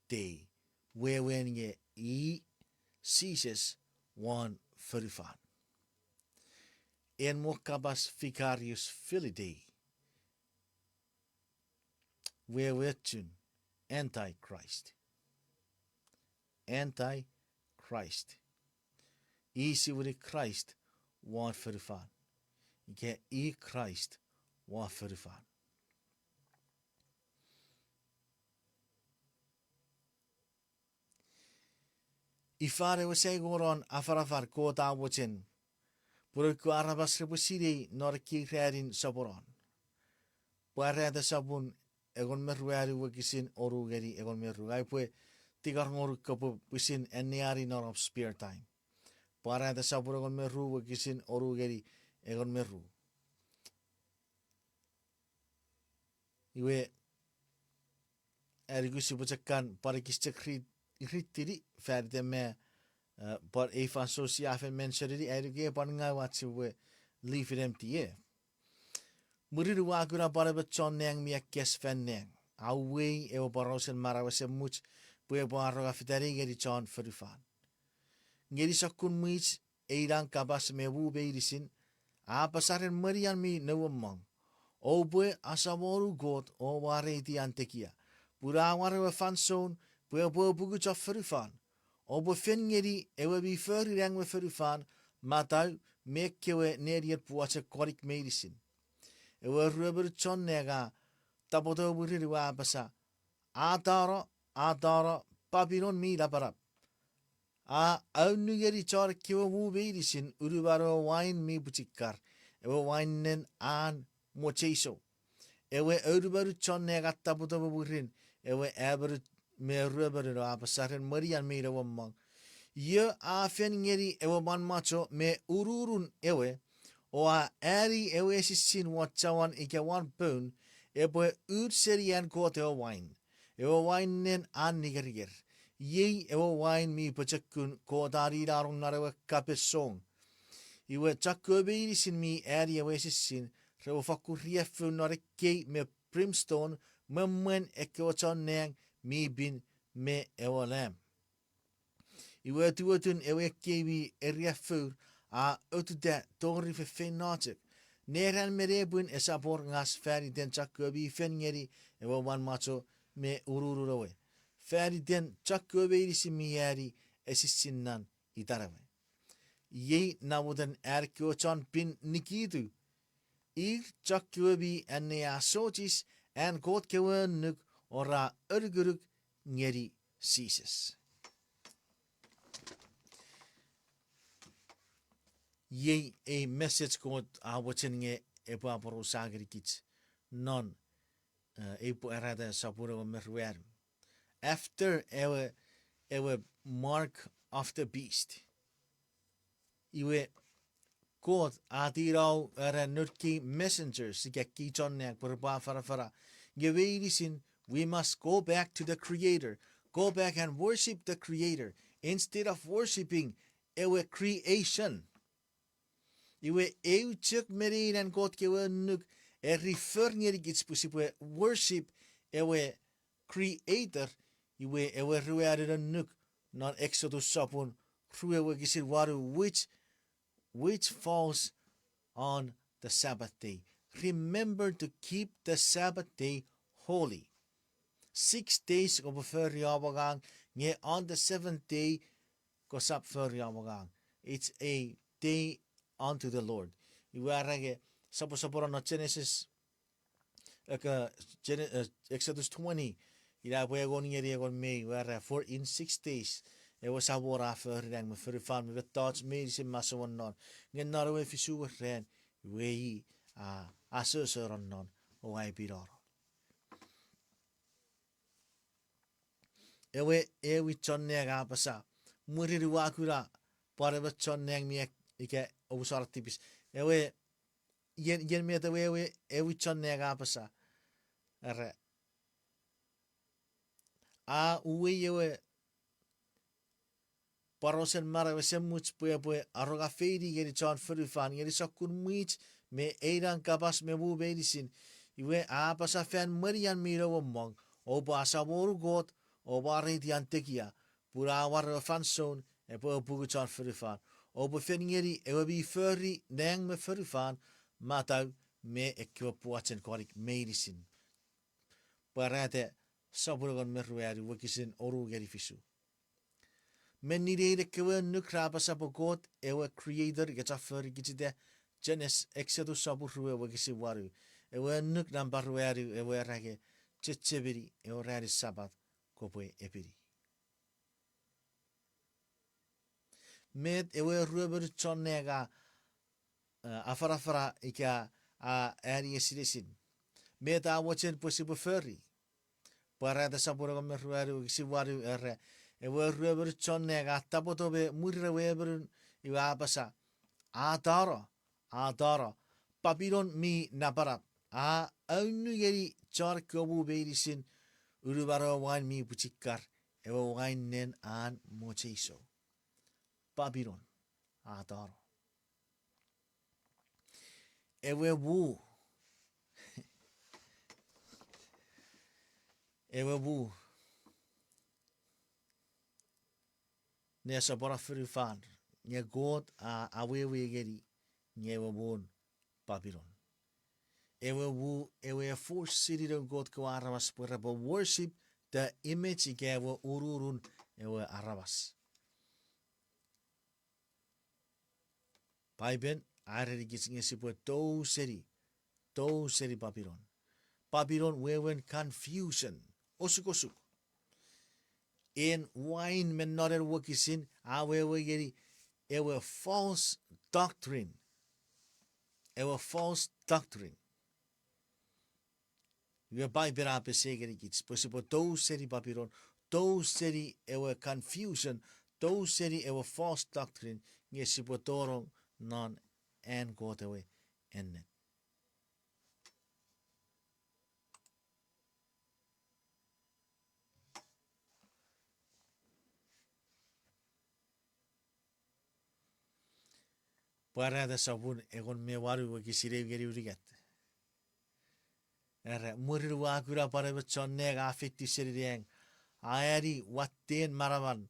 Dei, wewen nge i Jises won fonufan. En mo kapas vicarius filii Dei, wewen chun antichrist. Antichrist. I siwini Kraist won fonufan. Ika i Kraist won fonufan. Ifan ewe saingonon afanafan Kot a mochen pwe ekkewe aramas repwe sinei non ekkei ranin soponon? Pwarata sopun engon me ruanu wokisin onu ngeni engon me ru. Ngang upwe tingor ngonuk kopwe pwisin anneani non om spare time. Pwarata sopun engon me ru wokisin onu ngeni engon me ru. Iwe, ai nuku sipwe chok kan pwan ekis chok rit-, ritini fan iten me, eh, pwan ei fansoun sia fen mentionini, ai nuku e pwan ngaw ach sipwe leave it empty, eh. Mwirin ua kuna pwan emon chon nang mi akkes fan nang, a uwei ewe porausen manau esemuch pwe epwe aronga fetanei ngeni chon fonufan. Ngeni sokkun mwich, einang kapas me muu meinisin, a apasa ren menian mi nouomong: Oupwe asamonu Kot o mwareiti an tekia, pun a war ewe fansoun pwe epwe apungu chon fonufan. Oupwe fen ngeni ewe mi fori nang me fonufan matau me ekkewe nenien pwochen konik meinisin. Ewe ruemon chon nang a tapweto mwirin iwe a apasa: A tano, a tano, Papinon mi napanap, a aunungeni chon ekkewe muu meinisin unuman ewe wain mi pwichikar, ewe wainen an mocheisou. Ewe aunumanu chon nang a tapweto mwirin ewe emon me ruemon o apasa ren menian mi nouomong: Io a fen ngeni ewe manmwacho me ununun ewe, o a ani ewe esisin won chauan ika won poun, epwe un seni an Kot ewe wain, ewe wainen an ningeringer. Iei ewe wain mi pochokun Kot a ninanong non ewe kapen song. Iwe chokkewe meinisin mi ani ewe esisin repwe fokkun riaffou non ekkei me brimstone, mwemwen ekkewe chon nang mi pin me ewe Lam. Iwe otuotun ewe ekkei mi eriaffour a otuta tori feinfeino chok, Neran me nepwin esap wor ngas fan iten chokkewe mi fen ngeni ewe mwan macho me ururun ewe, fan iten chokkewe meinisin mi ani esissinan itan ewe. Iei namoten an kewe chon pin nikitu, ir chokkewe mi anneasochis an Kot kewe annuk o ra anukunuk ngeni Jises. Iei ei message Kot a mochen nge epwe aporausa ngenikich non, eh, ei Pwarata sopun engon me ruanu. After ewe, ewe mark of the beast, iwe Kot a tinau era noun kei messengers ika kei chon nang pwe repwe afanafana. Nge meinisin, we must go back to the Creator, go back and worship the Creator instead of worshiping ewe creation. Iwe eu chok me nein an Kot kewe annuk a refer ngenikich pwe sipwe worship ewe Creator, iwe ewe ruanun annuk non Exodus sopun rue wokisin wanu, which, which falls on the Sabbath day. Remember to keep the Sabbath day holy. Six days kopwe fori om angang, nge on the seventh day kosap fori om angang. It's a day unto the Lord. Iwe are nge, soposopono non Genesis, ika, Gene-, eh, Exodus twenty, ina pwe engon ngeni engon me ew, iwe are, for in six days, ewe Samon a fori nang me fonufan me mettoch meinisin mi masowen non. Nge non ewe fisu ran, iwe i a, a asoso non non, o a epinano. Ewe, ewe chon nang a apasa, mwirin ua kuna pwan emon chon nang mi ak-, ika omusano tipis. Ewe, ien, ien met ewe, ewe, ewe chon nang a apasa. Era, a uwei ewe porausen manau esemuch pwe epwe arongafeini ngeni chon fonufan, ngeni sokkun mwich me einang kapas me muu meinisin. Iwe a apasa fan mwen ian mi nouomong, oupwe asamonu Kot, o mwareiti an tekia, pun a war ewe fansoun epwe apungu chon fonufan. Oupwe fen ngeni ewe mi fori nang me fonufan, matau me ekkewe pwochen konik meinisin. Pwarata sopun engon me ruanu wokisin onu ngeni fisu. Menni nein ekkewe annuk ra apasa pwe Kot ewe Creator ika chon fori kich ita, Genesis, Exodus sopun rue wokisin wanu. Ewe annuk nampa ruanu ewe era nge, chechemeni ewe ranin Sapat kopwe epini. Met ewe ruemon chon nang a, eh, afanafana ika a ani esinesin? Met a mochen pwe sipwe fori? Pwarata sopun engon me ruanu wokisin wanu era, ewe ruemon chon nang a tapweto me mwirin ewe emonun, iwe a apasa, a tano, a tano, Papilon mi napanap, a aunu ngeni chon kewe muu meinisin unumon ewe wain mi pwichikar, ewe wain nen an mocheisou. Papilon a tano. Ewe muu, ewe muu ne sopono fonufan, nge Kot a awewe ngeni, nge ewe muun Papilon. Ewe muu, ewe force seni noun Kot kewe aramas pwe repwe worship the image ika ewe ururun ewe aramas. Paipen a erenikich nge sipwe tou seni, tou seni Papilon. Papilon wewen confusion, osukosuk. En wain me non en wokisin a wewe ngeni ewe false doctrine. Ewe false doctrine. Iwe Paipen a pesei ngenikich pwe sipwe tou seni Papilon, tou seni ewe confusion, tou seni ewe false doctrine, nge sipwe tonong non an Kot ewe ennet. Pwarata sopun engon me wanu wokisin eu ngeni unungat. Era, mwirin ua kuna pwan emon chon nang a feitiw seni nang, a ani watten manaman,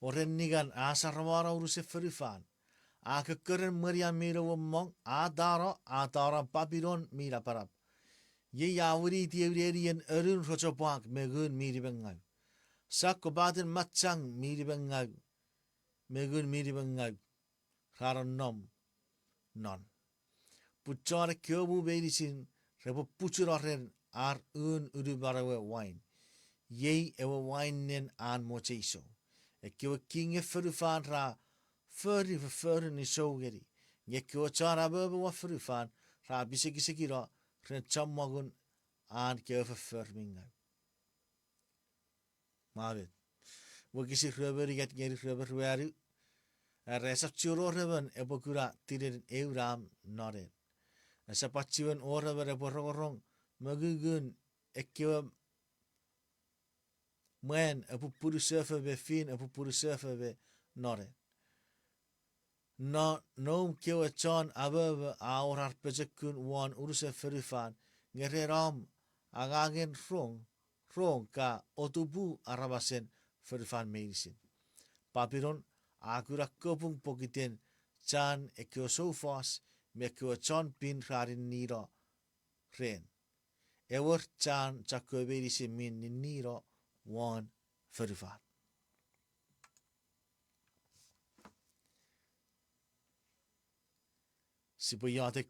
o ren ningan a saramano unusen fonufan, A kokkoren mwenian mi neuomong, a tano, a tano Papilon mi napanap. Iei a winiti ew nenien anun rochopwak me ngun mi nimengau. Sakkopaten machang mi nimengau me ngun mi nimengau ra nonnom non. Pun chon ekkewe mu meinisin repwe puchuno ren ar un unumon ewe wain. Iei ewe wain nen an mocheisou. Ekkewe kingen fonufan ra fori fofforun isou ngeni, nge ekkewe chon amomo won fonufan ra pisekisekino ren chommongun an kewe foffor mi ngau. Mwa met. Wokisin rue me unungat ngeni rue me ruanu. Are esap chiwen wor emon epwe kuna tinen eu nam non en. Esap chiwen wor emon epwe rongorong mongungun ekkewe mwan epupunu sefo me fin epupunu sefo me non en. Non noum kewe chon amomo a wor ar pochokun won unusen fonufan, nge ren om angangen rong, rong ka otupu aramasen fonufan meinisin. Papilon a kuna kopung pokiten chan ekkewe soufos me ekkewe chon pin ra ninnino ren. Ewer, chan chokkewe meinisin mi ninnino won fonufan. Sipwe iotek.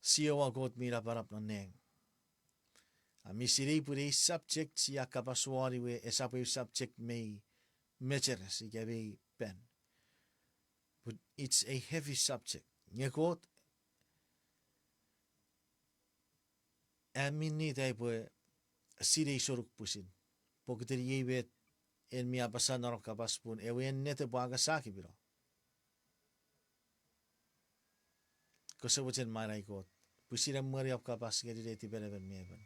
Jiowa Kot mi napanap non nang, a mi sinei pwe ei subject sia kapas won iwe esap eu subject mi mecheres ika mi pin. But it's a heavy subject. Nge Kot, a mi nit ai pwe sinei sonuk pwisin. Pokiten iei met en mi apasa non om kapas pun ewe ennet epwe angasakimino. Kose mochen main ai Kot, pwisin emweni om kapas ngeni netipen emon me emon.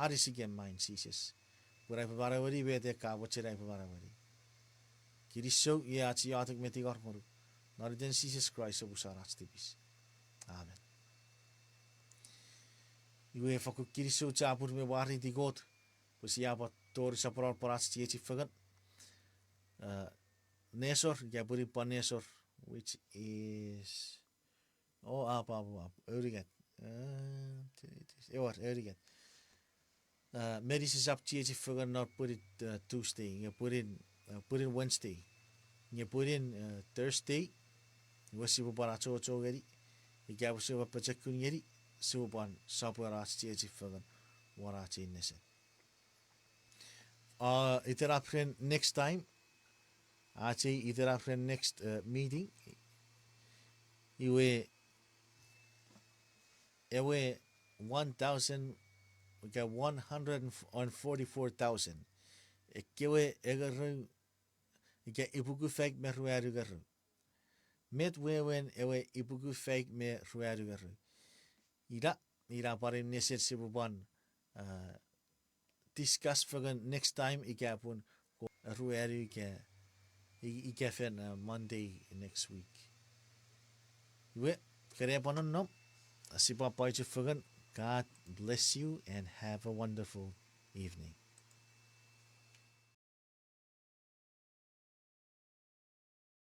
Anisikem main Jises, pwe aipwe manaueni met ka mochen aipwe manaueni. Kinisou, iei ach iotek me tingor ngonuk, non iten Jises Kraist, omusan ach tipis. Amen. Iwe fakkun kinisou chapur me mwareiti Kot, pwe sia pwan tori soponon pwan ach chiechi fengen. Nesor, ika pwinin pwan nesor, which is, o, apw, apw, apw, ew unungat. Ewer, ew unungat. Meinisin sap chiechi fengen non pwinin Tuesday, nge pwinin, pwinin Wednesday, nge pwinin Thursday, iwe sipwe pwan achocho ngeni, ika pwe sipwe pochokun ngeni, sipwe pwan sopweno ach chiechi fengen won ach ei nesen. Itenap ren next time, ach ei itenap ren next meeting, iwe ewe one thousand, ika one hundred and forty-four thousand, ekkewe engerou, ika ipuku faik me ruanu ngerou. Met wewen ewe ipuku faik me ruanu ngerou? Ina, ina pwan eu nesen sipwe pwan discuss fengen next time ika pun ko ruanu ika, ika fen Monday next week. Iwe, kene pwan nonnom, sipwe pwan chufengen. God bless you and have a wonderful evening.